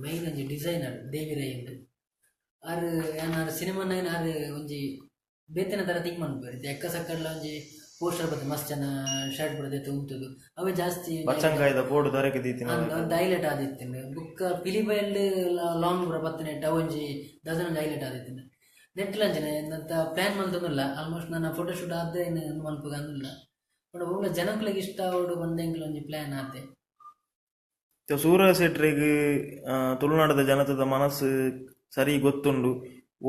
ಮೈನ್ ಒಂಜಿ ಡಿಸೈನರ್ ದೇವಿ ರೈ ಉಂಡು. ಆರ್ ಯಾನ್ ಆರ್ ಸಿನಿಮಾನಾಗ ಆರ್ ಒಂಜಿ ಬೇತೆನ ಥರ ಥಿಂಕ್ ಮನ್ಪುವೆರ್. ಇತ್ತೆ ಎಕ್ಕ ಸಕ್ಕಡ್ಲ ಒಂಜಿ ಪೋಸ್ಟರ್ ಬರ್ತದೆ, ಮಸ್ತ್ ಜನ ಶರ್ಟ್ ಬರ್ತದೆ ಉಂತುದು ಅವೇ ಜಾಸ್ತಿ ಬಚ್ಚಂಕಾಯ್ದ ಪೋಡು ತರಕ್ಕೆ ದೀತಿನ ಒಂದು ಹೈಲೈಟ್ ಆದಿತ್ತಿಂಡು. ಬುಕ್ಕ ಪಿಲಿಬೈಲ್ಡ್ ಲಾಂಗ್ ಪೂರ ಬತ್ತಿನೆಟ್ ಅವೊಂಜಿ ಡಜನ್ ಒಂಜಿ ಹೈಲೈಟ್ ಆದಿತ್ತಿಂಡು. ನೆಟ್ಲ ಅಂಚನೆ ಎಂತ ಪ್ಲಾನ್ ಮಲ್ತೊಂದುಲ್ಲ. ಆಲ್ಮೋಸ್ಟ್ ನನ್ನ ಫೋಟೋ ಶೂಟ್ ಆದ ಏನು ಮನ್ಪುಗ ಅಂದುಲ್ಲ. ಬಟ್ ಒವ್ಲ ಜನಕ್ಲೆಗ್ ಇಷ್ಟ ಆವೊಡು ಪಂದ್ ಎಂಕ್ಲ ಒಂಜಿ ಪ್ಲಾನ್ ಆತೆ. ಸೂರ್ಯ ಶೆಟ್ರಿಗೆ ತುಳುನಾಡದ ಜನತದ ಮನಸ್ಸು ಸರಿ ಗೊತ್ತುಂಡು.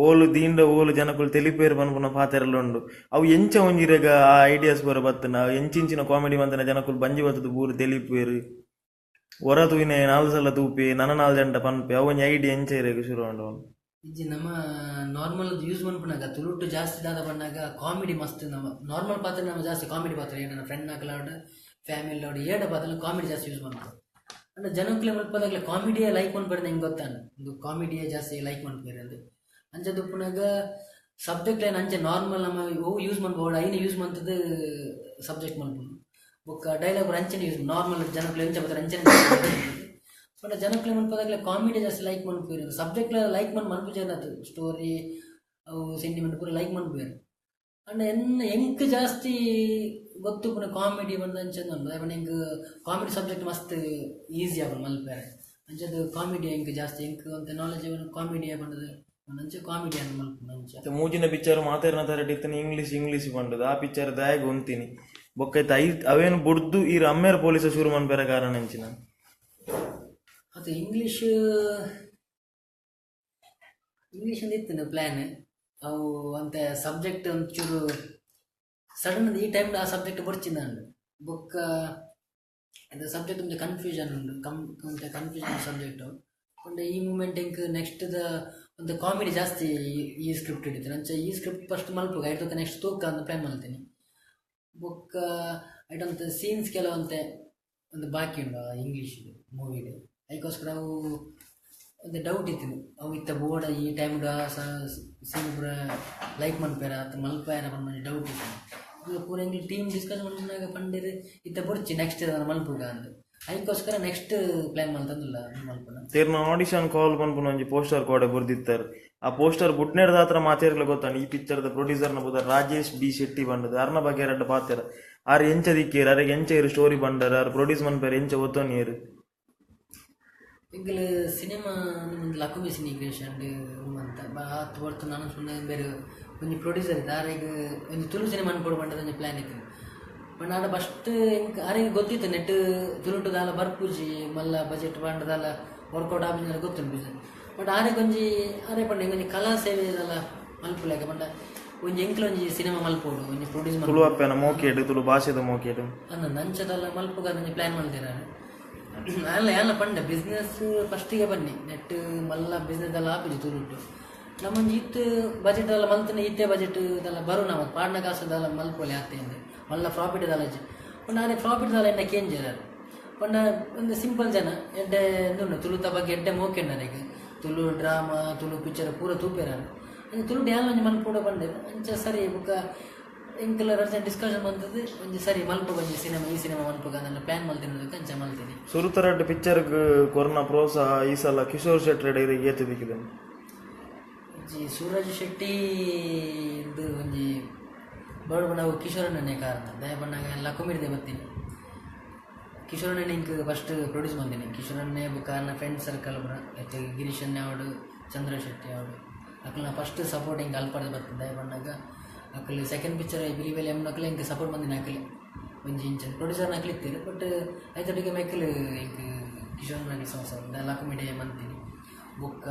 ಓಲು ದೀಂಡ ಓಲು ಜನಕುಲು ತೆಲಿಪೇರು ಪನ್ಪುನ ಪಾತೆರಲ ಉಂಡು. ಅವು ಎಂಚ ಒಂಜಿರೆಗ ಆ ಐಡಿಯಾಸ್ ಬರ ಬತ್ತನ ಎಂಚಿಂಚಿನ ಕಾಮಿಡಿ ಮಂತನ ಜನಕುಲು ಬಂಜಿ ಬತ್ತದ ಬೂರು ತೆಲಿಪೇರು ಹೊರ ತೂಯಿನೆ ನಾಲ್ ಸಲ ತೂಪಿ ನನ ನಾಲ್ ಜಂಟ ಪನ್ಪೆ ಅವು ಒಂಜಿ ಐಡಿಯಾ ಎಂಚ ಇರೆಗ್ ಶುರು ಉಂಡು? ಇಜ್ಜಿ ನಮ್ಮ ನಾರ್ಮಲ್ ಯೂಸ್ ಮನ್ಪುನಾಗ ತುಳುಟು ಜಾಸ್ತಿ ದಾದ ಪನ್ನಾಗ ಕಾಮಿಡಿ ಮಸ್ತ್. ನಮ್ಮ ನಾರ್ಮಲ್ ಪಾತ್ರ ನಮ್ಮ ಜಾಸ್ತಿ ಕಾಮಿಡಿ ಪಾತ್ರ ಏನ ಫ್ರೆಂಡ್ ನಾಕಲಾಡ್ ಫ್ಯಾಮಿಲಿ ಆಡ್ ಏಡ ಪಾತ್ರ ಕಾಮಿಡಿ ಜಾಸ್ತಿ ಯೂಸ್ ಮನ್ಪು. ಅಂದ್ರೆ ಜನಕ್ಲೆ ಮಲ್ಪದಾಗಲೇ ಕಾಮಿಡಿಯೇ ಲೈಕ್ ಮನ್ಪೇರು ಹೆಂಗೆ ಗೊತ್ತಾನ ಒಂದು ಕಾಮಿಡಿಯೇ ಜಾಸ್ತಿ ಲೈಕ್ ಮನ್ಪೇರು ಅಂದು. ಅಂಚ ದುಪ್ಪುನಾಗ ಸಬ್ಜೆಕ್ಟ್ ಲೈನ್ ಅಂಚೆ ನಾರ್ಮಲ್ ನಮ್ಮ ಅವು ಯೂಸ್ ಮನ್ಪೋಡು ಐನ ಯೂಸ್ ಮಂತದ್ದು ಸಬ್ಜೆಕ್ಟ್ ಮನ್ಪುನು. ಬೊಕ್ಕ ಡೈಲಾಗ್ ಅಂಚನೆ ಯೂಸ್ ನಾರ್ಮಲ್ ಜನಕ್ಲೆ ಎಂಚ ಬರ್ತಾರೆ ಅಂಚನೆ. ಬಟ್ ಜನಕ್ಲೆ ಮನ್ಪದಾಗಲೇ ಕಾಮಿಡಿ ಜಾಸ್ತಿ ಲೈಕ್ ಮನ್ಪೇರು, ಸಬ್ಜೆಕ್ಟ್ ಲೈಕ್ ಮನ್ ಮನ್ಪುಜೇನ ಸ್ಟೋರಿ ಅವು ಸೆಂಟಿಮೆಂಟ್ ಪೂರ ಲೈಕ್ ಮನ್ಪೇರು. ಅಂಡ್ ಎನ್ನ ಎಂಕ್ ಜಾಸ್ತಿ ಗೊತ್ತು ಪುನ ಕಾಮಿಡಿ ಬಂದ ಅಂಚನೆ ಉಂಡು. ಪಂಡ ಎಂಕ್ ಕಾಮಿಡಿ ಸಬ್ಜೆಕ್ಟ್ ಮಸ್ತ್ ಈಸಿ ಆಪುಂಡು ಮಲ್ಪೆರೆ. ಅಂಚದ ಕಾಮಿಡಿ ಎಂಕ್ ಜಾಸ್ತಿ ಎಂಕ್ ಒಂತೆ ನಾಲೆಜ್ ಕಾಮಿಡಿ ಪಂಡದು ಅಂಚೆ ಕಾಮಿಡಿ ಅನ್ನು ಮಲ್ಪುನು ಅಂಚ. ಮೂಜಿನ ಪಿಕ್ಚರ್ ಮಾತೇರ್ನ ತರಟ್ ಇತ್ತನ ಇಂಗ್ಲೀಷ್ ಇಂಗ್ಲೀಷ್ ಪಂಡದು ಆ ಪಿಕ್ಚರ್ ದಾಯಗ್ ಉಂತಿನಿ ಬೊಕ್ಕ ಐತ ಅವೇನು ಬುಡ್ದು ಈ ಅಮ್ಮೇರ್ ಪೊಲೀಸ ಶುರು ಮನ್ಪೆರೆ ಕಾರಣ ಎಂಚಿನ? ಅದು ಇಂಗ್ಲೀಷ್ ಇಂಗ್ಲೀಷ್ ಅಂದ್ ಇತ್ತಿನ ಪ್ಲ್ಯಾನ್. ಅವು ಅಂತೆ ಸಬ್ಜೆಕ್ಟ್ ಒಂಚೂರು ಸಡನ್ ಈ ಟೈಮ್ ಆ ಸಬ್ಜೆಕ್ಟ್ ಬೊಡ್ಚಿಂದ ಉಂಡು. ಬೊಕ್ಕ ಅದು ಸಬ್ಜೆಕ್ಟ್ ಒಂಜಿ ಕನ್ಫ್ಯೂಷನ್ ಉಂಡು, ಒಂತೆ ಕನ್ಫ್ಯೂಷನ್ ಸಬ್ಜೆಕ್ಟ್ ಪಂಡ ಈ ಮೂಮೆಂಟ್ ಎಂಕ್ ನೆಕ್ಸ್ಟ್ ದ ಒಂದು ಕಾಮಿಡಿ ಜಾಸ್ತಿ ಈ ಸ್ಕ್ರಿಪ್ಟ್ ಹಿಡಿತೀನಿ. ಅಂಚ ಈ ಸ್ಕ್ರಿಪ್ಟ್ ಫಸ್ಟ್ ಮಲ್ಪುಗ ಐಟ್ ನೆಕ್ಸ್ಟ್ ತೂಕ ಅಂತ ಪ್ಲ್ಯಾನ್ ಮಲ್ತೀನಿ. ಬೊಕ್ಕ ಐಟಂತ ಸೀನ್ಸ್ ಕೆಲವಂತೆ ಒಂದು ಬಾಕಿ ಉಂಡು ಇಂಗ್ಲೀಷ್ ಮೂವಿಡ್. ಐಕೋಸ್ಕರ ಅವು ಒಂದು ಡೌಟ್ ಇತ್ತು ಅವು ಇತ್ತ ಬೋರ್ಡ್ ಈ ಟೈಮ್ ಸೀನ್ ಪೂರ ಲೈಕ್ ಮನ್ಪೇರ ಅತ್ತ ಮಲ್ಪೇರ ಪಂದ್ ಡೌಟ್ ಇತ್ತು. ಪೂರ ಎಂಕ್ಲು ಟೀಮ್ ಡಿಸ್ಕಸ್ ಮಲ್ಪುನಗ ಪಂಡೆರ್ ಇತ್ತೆ ಬೊಡ್ಚಿ ನೆಕ್ಸ್ಟ್ ಮಲ್ಪುಗ ಅಂದ್ ಐಕೋಸ್ಕರ ನೆಕ್ಸ್ಟ್ ಪ್ಲಾನ್ ಮಲ್ತೊಂದುಲ್ಲ ಮಲ್ಪುನ. ತೇರ್ನ ಆಡಿಷನ್ ಕಾಲ್ ಪನ್ಪುನ ಒಂಜಿ ಪೋಸ್ಟರ್ ಕೋಡೆ ಬುರ್ದಿತ್ತಾರೆ. ಆ ಪೋಸ್ಟರ್ ಬುಡ್ನೇರ್ದ ಆತ್ರ ಮಾತೇರ್ಲ ಗೊತ್ತಾಂಡ್ ಈ ಪಿಕ್ಚರ್ದ ಪ್ರೊಡ್ಯೂಸರ್ನ ಪುದರ್ ರಾಜೇಶ್ ಬಿ ಶೆಟ್ಟಿ ಬಂಡದ. ಅರ್ನ ಬಗ್ಗೆ ರಡ್ಡ್ ಪಾತೆರ. ಆರ್ ಎಂಚ ದಿಕ್ಕೇರ್, ಅರೆಗ್ ಎಂಚ ಇರು ಸ್ಟೋರಿ ಬಂಡರ್, ಆರ್ ಪ್ರೊಡ್ಯೂಸ್ ಮನ್ಪೇರ್ ಎಂಚ ಒತ್ತೊನಿಯೆರ್. ಎಂಕುಲು ಸಿನಿಮಾ ಲಕುಮಿ ಸಿನಿ ಕ್ರಿಯೇಷನ್ ಅಂತ ಆತ್ ಹೊರ್ತು ನಾನು ಸುಮ್ಮನೆ ಬೇರೆ ಒಂಜಿ ಪ್ರೊಡ್ಯೂಸರ್ ಇದ್ದ ಆರೆಗ್ ಒಂಜಿ ತುಳು ಸಿನಿಮಾ ಅನ್ಪೊಡು ಪಂಡದ ಒಂಜಿ ಪ್ಲ್ಯಾನ್ ಇತ್ತು. ಪಂಡ ಆಂಡ ಫಸ್ಟ್ ಎಂಕ್ ಆರೆಗ್ ಗೊತ್ತಿತ್ತು ನೆಟ್ ತುಳುಟು ದಾಲ ಬರ್ಪುಜಿ ಮಲ್ಲ ಬಜೆಟ್ ಪಂಡ ದಾಲ ವರ್ಕೌಟ್ ಆಪಿನ ಗೊತ್ತುಂಡು ಬಿಸ್ನೆಸ್. ಬಟ್ ಆರೆಗ್ ಒಂಜಿ ಆರೆ ಪಂಡ ಒಂಜಿ ಕಲಾ ಸೇವೆ ದಾಲ ಮಲ್ಪುಲೆಕ ಪಂಡ ಒಂಜಿ ಎಂಕ್ಲ ಒಂಜಿ ಸಿನಿಮಾ ಮಲ್ಪೊಡು ಒಂಜಿ ಪ್ರೊಡ್ಯೂಸ್ ತುಳು ಅಪ್ಪೆನ ಮೋಕೇಡು, ತುಳು ಭಾಷೆದ ಮೋಕೇಡು ಅಂದ ಅಂಚದಲ್ಲ ಮಲ್ಪುಗ ಒಂಜಿ ಪ್ಲ್ಯಾನ್ ಮಲ್ದಿರ. ಅಲ್ಲ ಯಾನ ಪಂಡ ಬಿಸ್ನೆಸ್ ಫಸ್ಟಿಗೆ ಬನ್ನಿ ನೆಟ್ ಮಲ್ಲ ಬಿಸ್ನೆಸ್ ಎಲ್ಲ ಆಪುಜಿ ತುಳುಟು. ನಮ್ಮೊಂಜಿ ಇತ್ತು ಬಜೆಟ್ ಎಲ್ಲ ಮಲ್ತನೆ ಇತ್ತೆ ಬಜೆಟ್ ಇದೆಲ್ಲ ಬರು ನಮ್ಮ ಪಾಡ್ನ ಕಾಸು ದಾಲ ಮಲ್ಪೊಲಿ ಆತೆ ಮಲ್ಲ ಪ್ರಾಫಿಟ್ ದಾಲ ಇಜ್ಜಿ. ಪಂಡ ಆರೆ ಪ್ರಾಫಿಟ್ ದಾಲ ಎನ್ನ ಕೇಂಜರ್ ಪಂಡ ಒಂದು ಸಿಂಪಲ್ ಜನ ಎಡ್ಡೆ ಉಂಡು ತುಳುತ ಬಗ್ಗೆ ಎಡ್ಡೆ ಮೋಕೆಂಡ ಅರೆಗ್ ತುಳು ಡ್ರಾಮಾ ತುಳು ಪಿಕ್ಚರ್ ಪೂರ ತೂಪೇರ ತುಳು ಡ್ಯಾನ್ ಒಂಜಿ ಮಲ್ಪೊಡು ಪಂಡೆ ಅಂಚ ಸರಿ ಬುಕ್ಕ ಎಂಕಲ ರಜೆ ಡಿಸ್ಕಷನ್ ಬಂದದ್ದು ಒಂಜಿ ಸರಿ ಮಲ್ಪುಗ ಒಂಜಿ ಸಿನಿಮಾ ಈ ಸಿನಿಮಾ ಮಲ್ಪುಗ ನನ್ನ ಪ್ಲ್ಯಾನ್ ಮಲ್ತಿನ ಅಂಚ ಮಲ್ತೀನಿ. ಸುರುತರಡ್ಡ್ ಪಿಕ್ಚರ್ಗ್ ಕೊರ್ನ ಪ್ರೋತ್ಸಾಹ ಈ ಸಲ ಕಿಶೋರ್ ಶೆಟ್ಟಿ ಏತು ದಿಕ್ಕಿದೆ. ಒಂಜಿ ಸೂರಜ್ ಶೆಟ್ಟಿ ಇದು ಒಂಜಿ ಬಡ ನಾವು ಕಿಶೋರಣ್ಣನೇ ಕಾರಣ ದಯ ಬಣ್ಣಾಗ ಲಕುಮಿರ್ದೆ ಬರ್ತೀನಿ. ಕಿಶೋರಣ್ಣನೇ ಇಂಕ್ ಫಸ್ಟ್ ಪ್ರೊಡ್ಯೂಸ್ ಬಂದೀನಿ. ಕಿಶೋರಣ್ಣೇ ಬೊಕ್ಕ ನನ್ನ ಫ್ರೆಂಡ್ ಸರ್ಕಲ್ ಪೂರ ಹೆಚ್ಚು ಗಿರೀಶ್ ಅಣ್ಣೆ ಅವಡು ಚಂದ್ರ ಶೆಟ್ಟಿ ಅವಡು ಅಕಲ್ನ ಫಸ್ಟ್ ಸಪೋರ್ಟ್ ಹಿಂಗೆ ಅಲ್ಪಡ್ದು ಬರ್ತದೆ. ದಯ ಬಣ್ಣಾಗ ಅಕಲ್ ಸೆಕೆಂಡ್ ಪಿಕ್ಚರ್ ಬಿಲಿಬೇಲೆ ಎಮ್ನಕಲೆ ಹಿಂಗೆ ಸಪೋರ್ಟ್ ಬಂದಿನಿ ಅಕಲೆ ಒಂಜಿ ಇಂಚ ಪ್ರೊಡ್ಯೂಸರ್ನ ಅಕಲ್ ಇತ್ತೀರಿ. ಬಟ್ ಐತೊಟ್ಟಿಗೆ ಮೆಕ್ಕಲು ಹಿಂಗೆ ಕಿಶೋರ್ನಾಗಿ ಸಂಸ್ಥೆ ಲಕುಮಿಡೆ ಮಂತೀನಿ ಬೊಕ್ಕ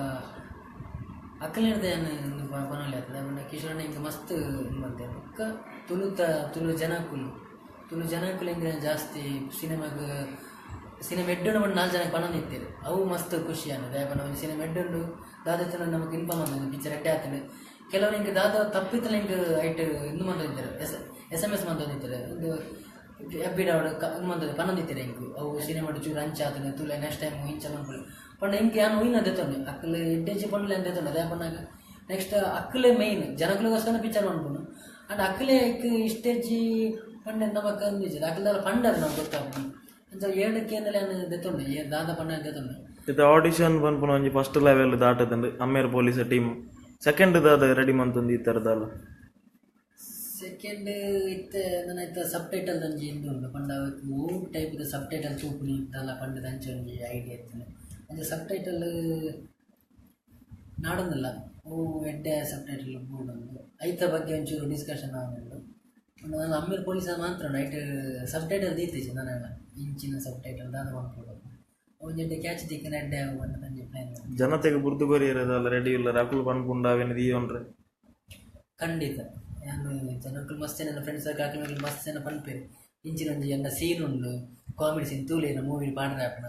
ಅಕ್ಕಲೇರ್ದೆ ಬನೊಲಿ ಆಗ್ತದೆ. ಬಣ್ಣ ಕಿಶೋರಣ್ಣ ಹಿಂಗೆ ಮಸ್ತ್ ಬಂದೆ ಬೊಕ್ಕ ತುಳುತ ತುಳು ಜನಕುಲು ತುಳು ಜನಕುಲು ಹಿಂಗೆ ಜಾಸ್ತಿ ಸಿನಿಮಾಗ ಸಿನಿಮಾ ಎಡ್ಡುಂಡು ಬಣ್ಣ 4 ಜನಕ್ಕೆ ಪನೊಂದಿತ್ತೀರಿ ಅವು ಮಸ್ತ್ ಖುಷಿ ಅನ್ನೋದು. ದಯಪಣ್ಣ ಒಂದು ಸಿನಿಮಾ ಎಡ್ಡುಂಡು ದಾದ ನಮಗೆ ಇನ್ಫಾರ್ಮ್ ಬಂದ ಪಿಕ್ಚರ್ ಎಡ್ಡೆ ಆಗ್ತದೆ. ಕೆಲವರು ಹಿಂಗೆ ದಾದ ತಪ್ಪಿತ್ತಲ್ಲ ಹಿಂಗೆ ಐಟ್ ಇಂದು ಬಂದಿದ್ದಾರೆ ಎಸ್ ಎಮ್ ಎಸ್ ಬಂದಿದ್ದಾರೆ ಒಂದು ಎಫ್ ಬಿ ಡಾವಡ್ ಬಂದದ್ದು ಪನ್ನೊಂದಿತ್ತೀರಿ ಹಿಂಗೆ ಅವು ಸಿನಿಮಾ ಚೂರು ಅಂಚ ಆತನೆ ತುಲೆ ನೆಕ್ಸ್ಟ್ ಟೈಮ್ ಇಂಚ ಮನ್ಪುಲೆ ಪಂಡ ಹಿಂಗೆ ಯಾನು ಒಯ್ನ ದೆತ್ತೊಂಡೆ ಅಕ್ಕಲೆ ಎಡ್ಡೆಜ್ಜಿ ಪಂಡ್ಲೆ ಅಂತ ದೆತ್ತೊಂಡೆ. ಅದೇ ಪಂಡಾಗ ನೆಕ್ಸ್ಟ್ ಅಕ್ಕಲೆ ಮೇಯ್ನ್ ಜನಕುಲಿಗೋಸ್ಕರ ಪಿಕ್ಚರ್ ಮನ್ಪುನು ಅಂಡ್ ಅಕ್ಕಲೆ ಇಷ್ಟೆಜ್ಜಿ ಪಂಡೆ ನಮಕ್ ಅಂದಿಜ್ಜಿ ಅಕ್ಕಲೆಲ್ಲ ಪಂಡದು ನಮ್ಗೆ ಗೊತ್ತಾಪುಂಡು. ಅಂಚ ಏಳಕ್ಕೆ ಏನೆಲ್ಲ ದೆತ್ತೊಂಡೆ ಏ ದಾದ ಪಂಡ ದೆತ್ತೊಂಡೆ. ಇತ್ತೆ ಆಡಿಷನ್ ಪನ್ಪುನ ಒಂಜಿ ಫಸ್ಟ್ ಲೆವೆಲ್ ದಾಟದಂಡು ಅಮ್ಮೇರ್ ಪೊಲೀಸ್ ಟೀಮ್ ಸೆಕೆಂಡ್ ದಾದ ರೆಡಿ ಮಂತೊಂದು ಈ ಥರದಲ್ಲ. ಸೆಕೆಂಡ್ ಇತ್ತೆ ನನ್ನ ಇತ್ತೆ ಸಬ್ ಟೈಟಲ್ ಒಂಜಿ ಇಂದು ಉಂಡು ಪಂಡ ಓ ಟೈಪ್ದ ಸಬ್ ಟೈಟಲ್ ತೂಪುನಿ ಇತ್ತಲ್ಲ ಪಂಡದ ಅಂಚ ಒಂಜಿ ಐಡಿಯಾ ಇತ್ತನೆ ಅಂಚ ಸಬ್ ಟೈಟಲ್ ನಾಡೊಂದಿಲ್ಲ ಅವು ಎಡ್ಡೆ ಸಬ್ ಟೈಟಲ್ ಬೋರ್ಡ್ ಐತ ಬಗ್ಗೆ ಒಂಚೂರು ಡಿಸ್ಕಷನ್ ಆವೊಂದುಂಡು. ನಾನು ಅಮ್ಮೇರ್ ಪೊಲೀಸ ಮಾತ್ರ ನೈಟ್ ಸಬ್ ಟೈಟಲ್ ದೀತಿಜಿ ನಾನು ಇಂಚಿನ ಸಬ್ ಟೈಟಲ್ ದಾದ ಮನ್ಪೊಡು ಒಂಜಿ ಎಡ್ಡೆ ಕ್ಯಾಚ್ ದಿಕ್ಕಿನ ಎಡ್ಡೆ ಪಂಡದ ಒಂಜಿ ಪ್ಲ್ಯಾನ್. ಜನತೆಗೆ ಬುರ್ದು ಕೊರಿಯರದಲ್ಲ ರೆಡಿ ಇಲ್ಲ ಅಕುಲು ಪನ್ಪುಂಡ ಅವೇನು ದೀಯೊನ್ರೆ. ಖಂಡಿತ ನಾನು ಜನಕ್ಕಲು ಮಸ್ತ್ ಜನ ಫ್ರೆಂಡ್ಸ್ ಸರ್ಕಲ್ ಅಕುಲು ಮಸ್ತ್ ಜನ ಪನ್ಪೇರು ಇಂಚಿನ ಒಂಜಿ ಎನ್ನ ಸೀನ್ ಉಂಡು ಕಾಮಿಡಿ ಸೀನ್ ತೂಲೇನ ಮೂವಿ ಪಾಡ್ರೆ ಆಪುನ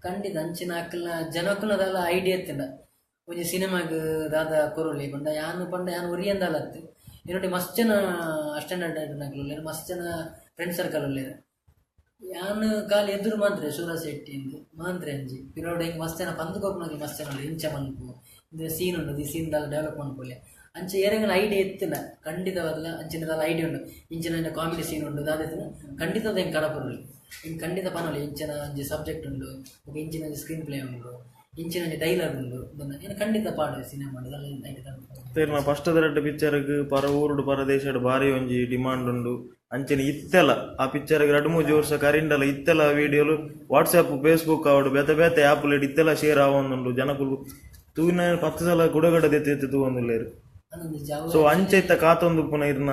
ಖಂಡಿತ ಅಂಚಿನ ಅಕ್ಕಲ್ನ ಜನಕ್ಕಲ್ನ ಐಡಿಯಾ ಇತ್ತಿನ ಒಂಜಿ ಸಿನಿಮಾಗ್ ದಾದ ಕೊರೊಲಿ ಪಂಡ ಯಾನು ಪಂಡ ಯಾನು ಒರಿಯಂದಾಲ ಅತ್ತು ಇನ್ನೊಟ್ಟಿ ಮಸ್ತ್ ಜನ ಅಸ್ಟೆಂಡರ್ಡ್ ಉಲ್ಲೆರ್ ಮಸ್ತ್ ಜನ ಫ್ರೆಂಡ್ ಸರ್ಕಲ್ ಉಲ್ಲೆರ್ ಯಾನು ಖಾಲಿ ಎದುರು ಮಾತ್ರ ಸೂರಜ್ ಶೆಟ್ಟಿ ಇಂದು ಮಾಂತ್ರೆ ಅಂಜಿ ಪಿರೋಡ್ ಹಿಂಗೆ ಮಸ್ತ್ ಜನ ಪಂದ್ ಕೊರ್ಪುನಕುಲು ಮಸ್ತ್ ಜನ ಇಂಚ ಮನ್ಪು ಇಂದು ಸೀನ್ ಉಂಡು ಈ ಸೀನ್ ದಾಲ ಡೆವಲಪ್ ಮನ್ಪೊಲಿ ಅಂಚ ಏರೆಂಗಲ ಐಡಿಯಾ ಇತ್ತಿನ ಖಂಡಿತವಾದಲ ಅಂಚಿನ ದಾಲ ಐಡಿಯಾ ಉಂಡು ಇಂಚಿನ ಕಾಮಿಡಿ ಸೀನ್ ಉಂಡು ದಾದ ಇತ್ತಿನ ಖಂಡಿತದ ಹಿಂಗೆ ಕಡಪುರಲಿ ಹಿಂಗೆ ಖಂಡಿತ ಪನೊಲಿ ಇಂಚಿನ ಒಂಜಿ ಸಬ್ಜೆಕ್ಟ್ ಉಂಡು ಬೊಕ ಇಂಚಿನ ಒಂಜಿ ಸ್ಕ್ರೀನ್ ಪ್ಲೇ ಉಂಡು ಇಂಚಿನ ಒಂಜಿ ಡೈಲಾಗ್ ಉಂಡು ಏನು ಖಂಡಿತ ಪಾಡು ಸಿನಿಮಾ ತೇರ್ನ ಫಸ್ಟ್ ರಡ್ಡ್ ಪಿಕ್ಚರ್ಗ್ ಪರ ಊರುಡು ಪರ ದೇಶಡ್ ಭಾರಿ ಒಂಜಿ ಡಿಮಾಂಡ್ ಉಂಡು ಅಂಚನೆ ಇತ್ತೆಲ ಆ ಪಿಕ್ಚರ್ಗ್ ರಡ್ಡ್ ಮೂಜಿ ವರ್ಷ ಕರಿಂಡಲ ಇತ್ತೆಲ ವಿಡಿಯೋಲು ವಾಟ್ಸ್ಆಪ್ ಫೇಸ್ಬುಕ್ ಆವಡ್ ಬೇತೆ ಬೇತೆ ಆ್ಯಪ್ ಇತ್ತೆಲ ಶೇರ್ ಆವೊಂದುಂಡು ಜನಕುಲು ತೂವಿನ 10 ಸಲ ಗುಡಗಡ ದೆತ್ತಿ ಎತ್ತಿ ತೂವೊಂದುಲ್ಲೆರ್. ಸೊ ಅಂಚ ಇತ್ತ ಕಾತೊಂದು ಪುನ ಇರ್ನ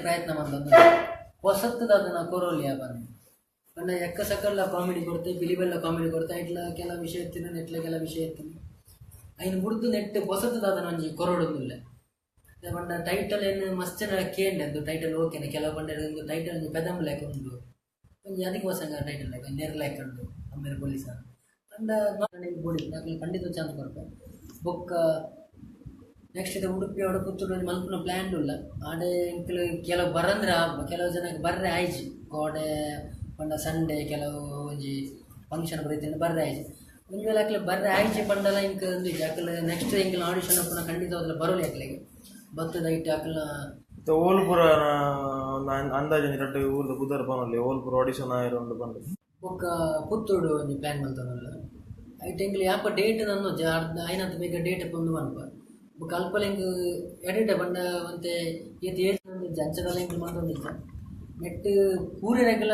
ಪ್ರಯತ್ನ ಮಂತೊಂದು ಹೊಸತ್ತದ ಅದನ್ನ ಕೊರೋಲಿ ಬಂದು ಪಂಡ ಎಕ್ಕ ಸಕಲ್ಲ ಕಾಮಿಡಿ ಕೊಡ್ತೆ ಬಿಲಿಬೆಲ್ಲ ಕಾಮಿಡಿ ಕೊಡ್ತೆ ಇಟ್ಲ ಕೆಲ ವಿಷಯ ಇತ್ತಿನ ನೆಟ್ಲ ಕೆಲ ವಿಷಯ ಇತ್ತಿನ ಐನ್ ಬುಡ್ದು ನೆಟ್ ಹೊಸತ್ತದ ಅದನ್ನ ಒಂಜಿ ಕೊರೋಡೊಂದುಲ್ಲೆ. ಪಂಡ ಟೈಟಲ್ ಏನು ಮಸ್ತ್ ಜನ ಕೇಂಡೆ ಅದು ಟೈಟಲ್ ಓಕೆನೆ ಕೆಲವು ಪಂಡ ಒಂದು ಟೈಟಲ್ ಒಂಜಿ ಪೆದಂಬ ಲೆಕ್ಕ ಉಂಡು ಒಂಜಿ ಅದಕ್ಕೆ ಹೊಸಂಗ ಟೈಟಲ್ ಲೆಕ್ಕ ನೇರ್ ಲೆಕ್ಕ ಉಂಡು ಅಮ್ಮೇರ್ ಪೊಲೀಸ ಪಂಡ ಬೋಡಿ ಅಕ್ಲು ಖಂಡಿತ ಚಾನ್ಸ್ ಕೊರ್ಪೆ. ಬೊಕ್ಕ ನೆಕ್ಸ್ಟ್ ಇದು ಉಡುಪಿ ಅವಡ ಪುತ್ತೂರು ಒಂಜಿ ಮಲ್ಪುನ ಪ್ಲ್ಯಾನ್ ಉಲ್ಲ ಆಡೆ ಎಂಕುಲು ಕೆಲವು ಬರಂದ್ರೆ ಕೆಲವು ಜನಕ್ಕೆ ಬರ್ರೆ ಆಯ್ಜಿ ಕೋಡೆ ಪಂಡ ಸಂಡೇ ಕೆಲವು ಒಂಜಿ ಫಂಕ್ಷನ್ ಬರೀತೀನಿ ಬರ್ರೆ ಆಯ್ಜಿ ಒಂಜಿ ವೇಳೆ ಅಕ್ಲೆ ಬರ್ರೆ ಆಯ್ಜಿ ಪಂಡಲ ಇಂಕ್ ಒಂದು ಅಕ್ಲು ನೆಕ್ಸ್ಟ್ ಎಂಕಲ್ನ ಆಡಿಷನ್ ಅಪ್ಪುನ ಖಂಡಿತ ಹೋದ್ರೆ ಬರೋಲಿ ಅಕ್ಲೆಗೆ ಬತ್ತದ ಐಟ್ ಅಕ್ಲ್ನ ಓಲ್ಪುರ ಅಂದಾಜು ರಡ್ಡ್ ಊರ್ದ ಪುದರ್ ಪನೊಲಿ ಓಲ್ಪುರ ಆಡಿಷನ್ ಆಯೆರೆ ಉಂಡು ಪಂದ್. ಬೊಕ್ಕ ಪುತ್ತೂರು ಒಂಜಿ ಪ್ಲ್ಯಾನ್ ಮಲ್ತೊಂದುಲ್ಲ. ಐಟ್ ಎಂಕ್ಲೆ ಯಾಪ ಡೇಟ್ ನನ್ನೊಜ ಆಯ್ನಂತ ಬೇಗ ಡೇಟ್ ಪಂದ್ ಪನ್ಪ. ಬೊಕ್ಕ ಅಲ್ಪಲ ಎಂಕ್ ಎಡಿಟ್ ಪಂಡ ಒಂತೆ ಏತ್ ಏಜ್ ಇಜ್ಜ ಅಂಚದಲ್ಲ ಎಂಕ್ಲು ಮಲ್ತೊಂದಿಜ್ಜ. ನೆಟ್ ಪೂರೆರೆಗ್ಲ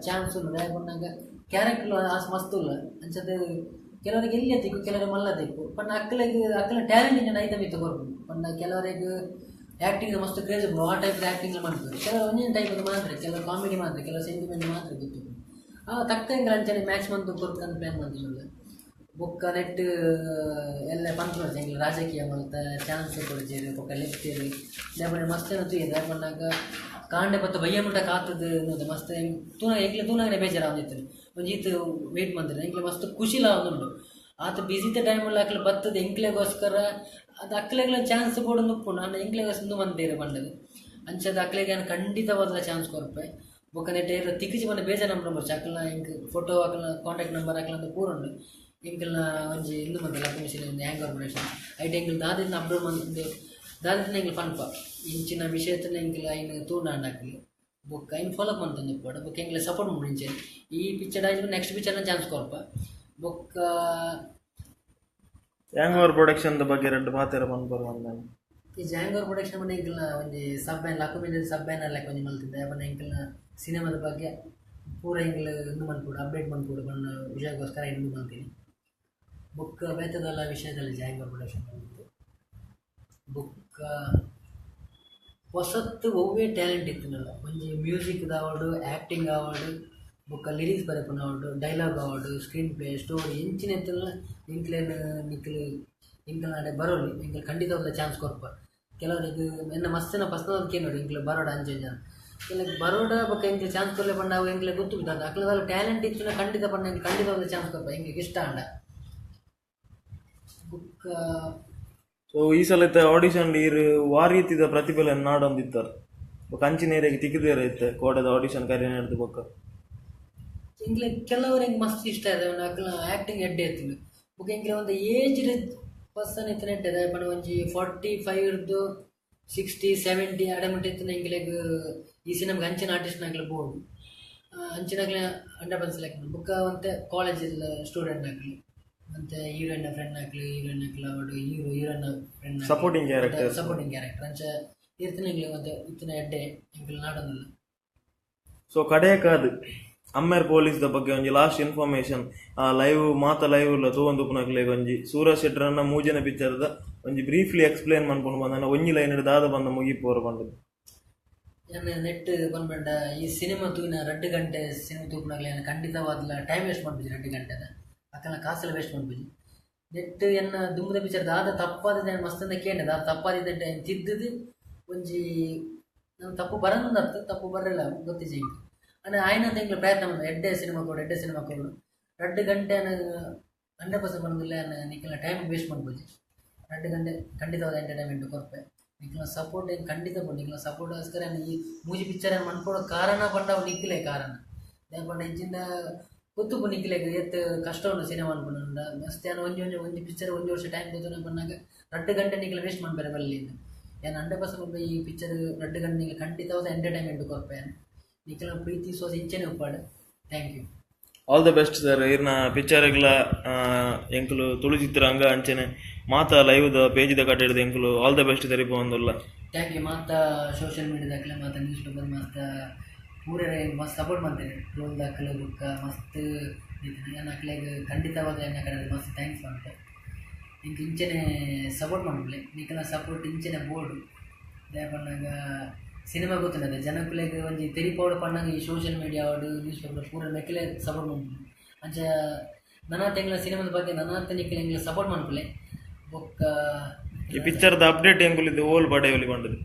ಚಾನ್ಸ್ ಉಂಡು ದಾಯೆ ಪನ್ನಗ ಕ್ಯಾರೆಕ್ಟರ್ ಆಸ್ ಮಸ್ತ್ ಉಲ್ಲ. ಅಂಚದ ಕೆಲವರಿಗೆ ಎಲ್ಯ ತಿಕ್ಕು ಕೆಲವರಿಗೆ ಮಲ್ಲ ತಿಕ್ಕು ಪಂಡ ಅಕ್ಲೆಗ್ ಅಕ್ಲೆನ ಟ್ಯಾಲೆಂಟ್ ಇಂಚ ಐತ ಮಿತ್ತ್ ಕೊರ್ಪುಂಡು. ಪಂಡ ಕೆಲವರಿಗೆ ಆ್ಯಕ್ಟಿಂಗ್ ಮಸ್ತ್ ಕ್ರೇಜ್ ಉಂಡು ಆ ಟೈಪ್ ಆ್ಯಕ್ಟಿಂಗ್ ಮನ್ಪುವೆರ್. ಕೆಲವರು ಒಂಜೊಂಜಿ ಟೈಪ್ ಮಾತ್ರ, ಕೆಲವು ಕಾಮಿಡಿ ಮಾತ್ರ, ಕೆಲವು ಸೆಂಟಿಮೆಂಟ್ ಮಾತ್ರ ಗೊತ್ತುಂಡು. ಆ ತಕ್ಕ ಎಂಕ್ಲ ಅಂಚನೆ ಮ್ಯಾಚ್ ಮಂತ್ ಕೊರ್ಪುನ ಪ್ಲ್ಯಾನ್ ಮಲ್ತೊಂದುಲ್ಲ. ಬೊಕ್ಕ ನೆಟ್ ಎಲ್ಲ ಪನ್ಪುನಂಚ ಎಂಕ್ಲ ರಾಜಕೀಯ ಮಲ್ತ ಚಾನ್ಸ್ ಕೊರ್ಜೆರ್ ಬೊಕ್ಕ ಲೆತ್ತೆರ್ ದಾಯೆ ಮಸ್ತ್ ಜನ ತೂಯೆರ್. ದಾಯೆ ಪನ್ನಗ ಕಾಂಡೆ ಪತ್ತ ಬಯ್ಯ ಮುಟ್ಟ ಕಾತುದು ಮಸ್ತ್ ತೂನ ಎಂಕ್ಲೆ ತೂನಗನೆ ಬೇಜಾರಾವೊಂದಿತ್ತುಂಡು. ಒಂಜಿ ಈತ್ ವೇಟ್ ಮಲ್ತೆರ್ ಎಂಕ್ಲೆ ಮಸ್ತ್ ಖುಷಿಲ ಆವೊಂದುಂಡು. ಆತ್ ಬಿಸಿತ ಟೈಮಲ್ಲಿ ಅಕ್ಲೆ ಬತ್ತದ ಎಂಕ್ಲೆಗೋಸ್ಕರ ಅದು ಅಕ್ಲೆಗ್ಲ ಚಾನ್ಸ್ ಬೋಡೊಂದು ಉಪ್ಪುಂಡು. ಆಂಡ ಎಂಕ್ಲೆಗೋಸ್ಕರ ಉಂದು ಮಂತೇರ್ ಪಂಡದು ಅಂಚದ ಅಕ್ಲೆಗ್ ಯಾನ್ ಖಂಡಿತವಾದ್ಲ ಚಾನ್ಸ್ ಕೊರ್ಪೆ. ಬೊಕ್ಕ ನೆಟ್ ಏರ್ಲ ತಿಕ್ಕಿಜಿ ಪಂಡ ಬೇಜಾರ್ ನಂಬರ್ ಬೊರ್ಚಿ ಅಕ್ಲ್ನ ಎಂಕ್ ಫೋಟೋ ಅಕ್ಲ್ನ ಕಾಂಟ್ಯಾಕ್ಟ್ ನಂಬರ್ ಅಕ್ಲ್ನ ಪೂರ ಉಂಡು. ಎಂಕಲ್ನ ಒಂಜಿ ಇಂದು ಮಂತ ಲಕ್ಷ್ಮೀ ಒಂದು ಹ್ಯಾಂಗ್ ಕಾರ್ಪೊರೇಷನ್ ಐಟ್ ಎಂಕಲ್ ದಾದಿನ ಅಪ್ಲೋಡ್ ಮಂತ್ ದಾದಿನ ಎಂಕ್ಲ ಪನ್ಪ ಇಂಚಿನ ವಿಷಯತನ ಎಂಕಲ್ ಐನ್ ತೂಂಡಾಂಡ ಅಕ್ಲ್ ಬೊಕ್ಕ ಐನ್ ಫಾಲೋ ಅಪ್ ಮಂತೊಂದು ಉಪ್ಪೊಡು. ಬೊಕ್ಕ ಎಂಕ್ಲೆ ಸಪೋರ್ಟ್ ಮನ್ಪುಂಡು ಇಂಚೆನೆ ಈ ಪಿಕ್ಚರ್ ಆಯ್ತು ನೆಕ್ಸ್ಟ್ ಪಿಕ್ಚರ್ನ ಚಾನ್ಸ್ ಕೊರ್ಪ. ಬೊಕ್ಕ ಹ್ಯಾಂಗ್ ಓವರ್ ಪ್ರೊಡಕ್ಷನ್ ದ ಬಗ್ಗೆ ರಡ್ಡ್ ಪಾತೆರ ಪನ್ಪರ್ ಪಂದ್. ಈ ಹ್ಯಾಂಗ್ ಓವರ್ ಪ್ರೊಡಕ್ಷನ್ ಪಂಡ ಎಂಕಲ್ನ ಒಂಜಿ sub banner Lakshmi sub banner ಲೆಕ್ಕ ಒಂಜಿ ಮಲ್ತಿದ್ದೆ. ಪಂಡ ಎಂಕಲ್ನ ಸಿನಿಮಾದ ಬಗ್ಗೆ ಪೂರ ಎಂಕ್ಲು ಇಂದು ಮನ್ಪೊಡು ಅಪ್ಡೇಟ್ ಮನ್ಪೊಡು ಪನ್ನ ವಿಷಯಕ್ಕೋಸ್ಕರ ಇಂದು ಮಲ್ತೀನಿ. ಬೊಕ್ಕ ಬೇತೆದಲ್ಲ ವಿಷಯದಲ್ಲಿ ಹ್ಯಾಂಗ್ ಓವರ್ ಪ್ರೊಡಕ್ಷನ್ ಬಂದಿತ್ತು. ಬೊಕ್ಕ ಹೊಸತ್ತು ಒವ್ವೇ ಟ್ಯಾಲೆಂಟ್ ಇತ್ತಿನಲ್ಲ ಒಂಜಿ ಮ್ಯೂಸಿಕ್ದ ಆವಡ್ ಆ್ಯಕ್ಟಿಂಗ್ ಆವಡ್ ಬೊಕ್ಕ ಲಿರಿಕ್ಸ್ ಬರೆಪುನ ಆವಡ್ ಡೈಲಾಗ್ ಆವಡ್ ಸ್ಕ್ರೀನ್ ಪ್ಲೇ ಸ್ಟೋರಿ ಎಂಚಿನ ಇತ್ತಿನಲ್ಲ ಎಂಕ್ಲೆನ್ ನಿಕ್ಲು ಎಂಕಲ್ನಾಡೆ ಬರೋಲಿ ಎಂಕ್ಲು ಖಂಡಿತವಾಗ್ಲ ಚಾನ್ಸ್ ಕೊರ್ಪ. ಕೆಲವರಿಗೆ ಎನ್ನ ಮಸ್ತ್ ಜನ ಪರ್ಸನಲ್ ಕೇನೋಡು ಎಂಕ್ಲು ಬರೋಡ ಅಂಚ ಇಂಚ ಕೆಲವು ಬರೋಡ ಬೊಕ್ಕ ಎಂಕ್ಲು ಚಾನ್ಸ್ ಕೊರ್ಲೆ ಪಂಡ ಅವು ಎಂಕ್ಲೆ ಗೊತ್ತು ಬಿದ್ದಾದ ಅಕ್ಲೆದಾಲ ಟ್ಯಾಲೆಂಟ್ ಇತ್ತಿನ ಖಂಡಿತ ಪಂಡ ಎಂಕ್ ಖಂಡಿತವಾಗ್ಲ ಚಾನ್ಸ್ ಕೊರ್ಪ ಎಂಕ್ಲೆಗ್ ಇಷ್ಟ ಆಂಡ. ಬೊಕ್ಕ ಸೊ ಈ ಸಲತ ಆಡಿಷನ್ ಈರ್ ವಾ ರೀತಿದ ಪ್ರತಿಭೆಲೆನ್ ನಾಡೊಂದಿತ್ತಾರೆ ಬೊಕ್ಕ ಅಂಚಿನ ಏರಿಯಾಗ್ ತಿಕ್ಕಿದೇರ ಇತ್ತೆ ಕೋಡೆದ ಆಡಿಷನ್ ಕರಿ ನಡ್ದು ಬೊಕ್ಕ ಎಂಕ್ಲೆ ಕೆಲವರಿಗೆ ಮಸ್ತ್ ಇಷ್ಟ ಆಯ್ತು ಅಕ್ಲ ಆ್ಯಕ್ಟಿಂಗ್ ಎಡ್ಡೆ ಇತ್ತಿಂಡು. ಬೊಕ್ಕ ಎಂಕ್ಲೆ ಒಂದು ಏಜ್ ಪರ್ಸನ್ ಇತ್ತಿನ ಎಡ್ಡೆ ದಾಯೆ ಪಂಡ ಒಂಜಿ 45 ಇರ್ದು 60 70 ಅಡೆ ಮುಟ್ಟ ಇತ್ತಿನ ಎಂಕ್ಲೆಗ್ ಈ ಸಿನಿಮಾಗ್ ಅಂಚಿನ ಆರ್ಟಿಸ್ಟ್ ನಕ್ಲೆ ಬೋಡು ಅಂಚಿನಕ್ಲೆ 100% ಸೆಲೆಕ್ಟ್ ಬೊಕ್ಕ ಒಂತೆ ಕಾಲೇಜ್ ಸ್ಟೂಡೆಂಟ್ ನಕ್ಲು ಒಂತೆ ಹೀರೋಯಿನ್ ಫ್ರೆಂಡ್ ನಕ್ಲು ಹೀರೋಯಿನ್ ನಕ್ಲು ಆವಡ್ hero heroine friend supporting character supporting character ಅಂಚ ಇತ್ತಿನ ಎಂಕ್ಲೆ ಒಂತೆ ಇತ್ತಿನ ಎಡ್ಡೆ ಎಂಕ್ಲೆ ನಾಡೊಂದುಲ್ಲ. ಸೊ ಕಡೆಕಾದ್ ಅಮ್ಮೇರ್ ಪೊಲೀಸ್ ದ ಬಗ್ಗೆ ಒಂಜಿ ಲಾಸ್ಟ್ ಇನ್ಫಾರ್ಮೇಶನ್ ಲೈವ್ ಮಾತ ಲೈವ್ ಉಲ್ಲ ತೂವೊಂದು ಉಪ್ಪುನಕ್ಲೆಗ್ ಒಂಜಿ ಸೂರಜ್ ಶೆಟ್ಟರ್ನ ಮೂಜನೇ ಪಿಕ್ಚರ್ದ ಒಂಜಿ ಬ್ರೀಫ್ಲಿ ಎಕ್ಸ್ಪ್ಲೇನ್ ಮನ್ಪುಂಡು ಬಂದನ ಒಂಜಿ ಲೈನ್ ದಾದ ಬಂದ ಮುಗಿಪೋರು ಪಂಡುದು. ಯಾನ್ ನೆಟ್ ಪನ್ಪಂಡ ಈ ಸಿನಿಮಾ ತೂಯಿನ 2 ಗಂಟೆ ಸಿನಿಮಾ ತೂಪುನಕ್ಲೆ ಯಾನ್ ಖಂಡಿತವಾದ್ಲ ಟೈಮ್ ವೇಸ್ಟ್ ಮನ್ಪುಜಿ 2 ಗಂಟೆದ ಅಕಲ್ನ ಕಾಸೆಲ್ಲ ವೇಸ್ಟ್ ಮನ್ಪುಜಿ. ನೆಟ್ ಎನ್ನ ದುಂಬುದ ಪಿಕ್ಚರ್ ದಾದ ತಪ್ಪಾದ ಯಾನ್ ಮಸ್ತ್ ಕೇಂಡೆ ದಾದ ತಪ್ಪಾದಿದ್ದಂಟೆ ತಿದ್ದುದು ಒಂಜಿ ನಮ್ ತಪ್ಪು ಬರಂದತ್ತು ತಪ್ಪು ಬರಲಿಲ್ಲ ಗೊತ್ತಿಜ್ಜಿ ಎಂಕ್. ಆಂಡ ಆಯ್ನಂತ ಎಂಕ್ಲೆ ಪ್ರಯತ್ನ ಮಲ್ಪುವ ಎಡ್ಡೆ ಸಿನಿಮಾ ಕೊಡು ಎಡ್ಡೆ ಸಿನಿಮಾ ಕೊಡು 2 ಗಂಟೆ 100% ಪನೊಂದುಲ್ಲ ಯಾನ್ ನಿಕಲ್ನ ಟೈಮ್ ವೇಸ್ಟ್ ಮನ್ಪುಜಿ. 2 ಗಂಟೆ ಖಂಡಿತವಾದ ಎಂಟರ್ಟೈನ್ಮೆಂಟ್ ಕೊರ್ಪೆ. ನಿಕಲ್ನ ಸಪೋರ್ಟ್ ಎಂಕ್ ಖಂಡಿತ ಬೋಡು. ನಿಕಲ್ನ ಸಪೋರ್ಟ್ಗೋಸ್ಕರ ಯಾನ್ ಈ ಮೂಜಿ ಪಿಕ್ಚರ್ ಯಾನ್ ಮನ್ಪೊಡು ಕಾರಣ ಪಂಡ ಅವು ನಿಕ್ಲೆ ಕಾರಣ. ದಾಯೆ ಪಂಡ ಇಂಚಿಂದ ಗೊತ್ತುಪ್ಪು ನಿಕ್ಲೆಗ್ ಏತ್ ಕಷ್ಟ ಉಂಡು ಸಿನಿಮಾ ಮನ್ಪುನಂಡ ಮಸ್ತ್ ಯಾನ್ ಒಂಜಿ ಒಂಜಿ ಒಂಜಿ ಪಿಕ್ಚರ್ ಒಂಜಿ ವರ್ಷ ಟೈಮ್ ಕೊರ್ತುನ ಪನ್ನಗ 2 ಗಂಟೆ ನಿಕ್ಲೆ ವೇಸ್ಟ್ ಮನ್ಪೆರೆ ಬಲ್ಲಿ ಯಾನ್ 100% ಪನ್ಪೆ ಈ ಪಿಕ್ಚರ್ 2 ಗಂಟೆ ನಿಕ್ಲೆ ಖಂಡಿತವಾದ ಎಂಟರ್ಟೈನ್ಮೆಂಟ್ ಕೊರ್ಪೆ ಯಾನ್. ನಿಕಲ್ನ ಪ್ರೀತಿ ಸೋಸ ಇಂಚನೆ ಉಪ್ಪಾಡು. Thank you. All the best sir. ಈರ್ನ ಪಿಕ್ಚರ್ಗ್ಲ ಎಂಕುಲು ತುಳು ಚಿತ್ರರಂಗ ಅಂಚನೆ ಮಾತ ಲೈವ್ ದ ಪೇಜ್ ದ ಕಟ್ಟೆಡ್ದ್ ಎಂಕುಲು ಆಲ್ ದ ಬೆಸ್ಟ್ ತೆರಿಪೊಂದುಲ್ಲ. Thank you. ಮಾತ ಸೋಷಿಯಲ್ ಮೀಡಿಯಾದಕ್ಲೆ ಮಾತ ನ್ಯೂಸ್ ಪೇಪರ್ ಮಸ್ತ್ ಪೂರೆರೆ ಮಸ್ತ್ ಸಪೋರ್ಟ್ ಮಲ್ತೇನೆ ಟ್ರೋಲ್ ದಾಕಲು ಬೊಕ್ಕ ಮಸ್ತ್ ಯಾನ್ ಅಕ್ಲೆಗ್ ಖಂಡಿತವಾಗ್ಲ ಎನ್ನ ಕಡೆ ಮಸ್ತ್ thanks ಪನ್ಪೆ. ಎಂಕ್ ಇಂಚನೆ ಸಪೋರ್ಟ್ ಮನ್ಪುಲೆ ನಿಕಲ್ನ ಸಪೋರ್ಟ್ ಇಂಚನೆ ಬೋಡು. ದಾಯೆ ಪನ್ನಗ ಸಿನಿಮಾ ಗೊತ್ತುಂಡತೆ ಜನಕುಲೆಗ್ ಒಂಜಿ ತೆರಿಪಾವೊಡು ಪನ್ನಗ ಈ ಸೋಷಿಯಲ್ ಮೀಡಿಯಾ ಆವಡ್ ನ್ಯೂಸ್ ಪೇಪರ್ ಪೂರ ಮೆಕ್ಲೆ ಸಪೋರ್ಟ್ ಮನ್ಪುಂಡು. ಅಂಚ ನನಾತ್ ಎಂಕ್ಲೆ ಸಿನಿಮಾದ ಬಗ್ಗೆ ನನಾತ್ ನಿಕ್ಲೆ ಎಂಕ್ಲೆ ಸಪೋರ್ಟ್ ಮನ್ಪುಲೆ. ಬೊಕ್ಕ ಈ ಪಿಕ್ಚರ್ದ ಅಪ್ಡೇಟ್ ಎಂಕುಲು ಓಲ್ ಪಡೆಯೊಲಿ ಪಂಡುದು.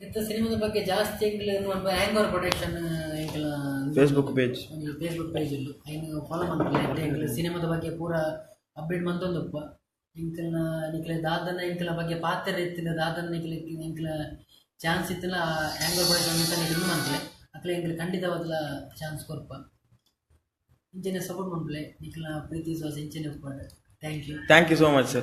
ಇತ್ತ ಸಿನಿಮಾದ ಬಗ್ಗೆ ಜಾಸ್ತಿ ಎಂಕ್ಲೆ ಹ್ಯಾಂಗ್ ಓವರ್ ಪ್ರೊಡಕ್ಷನ್ ಎಂಕ್ಲ ಫೇಸ್ಬುಕ್ ಪೇಜ್ ಒಂಜಿ ಫೇಸ್ಬುಕ್ ಪೇಜ್ ಉಂಡು ಐನ್ ಫಾಲೋ ಮನ್ಪುಲೆ. ಎಂಕ್ಲೆ ಸಿನಿಮಾದ ಬಗ್ಗೆ ಪೂರ ಅಪ್ಡೇಟ್ ಮಂತೊಂದುಪ್ಪ. ಎಂಕಲ್ನ ನಿಕ್ಲೆ ದಾದನ ಎಂಕಲ್ನ ಬಗ್ಗೆ ಪಾತ್ರ ಇತ್ತಿನ ದಾದನ ನಿಕ್ಲೆ ಎಂಕಲ್ನ ಚಾನ್ಸ್ ಇತ್ತಿನ ಹ್ಯಾಂಗ್ ಓವರ್ ಪ್ರೊಡಕ್ಷನ್ ಅಂತ ನಿಕ್ಲೆ ಮನ್ಪುಲೆ. ಅಕ್ಲೆ ಎಂಕ್ಲೆ ಖಂಡಿತವಾದ್ಲ ಚಾನ್ಸ್ ಕೊರ್ಪ. ಇಂಚನೆ ಸಪೋರ್ಟ್ ಮನ್ಪುಲೆ. ನಿಕ್ಲೆನ ಪ್ರೀತಿ ವಿಶ್ವಾಸ ಇಂಚನೆ ಉಪ್ಪಡ್. Thank you. Thank you so much sir.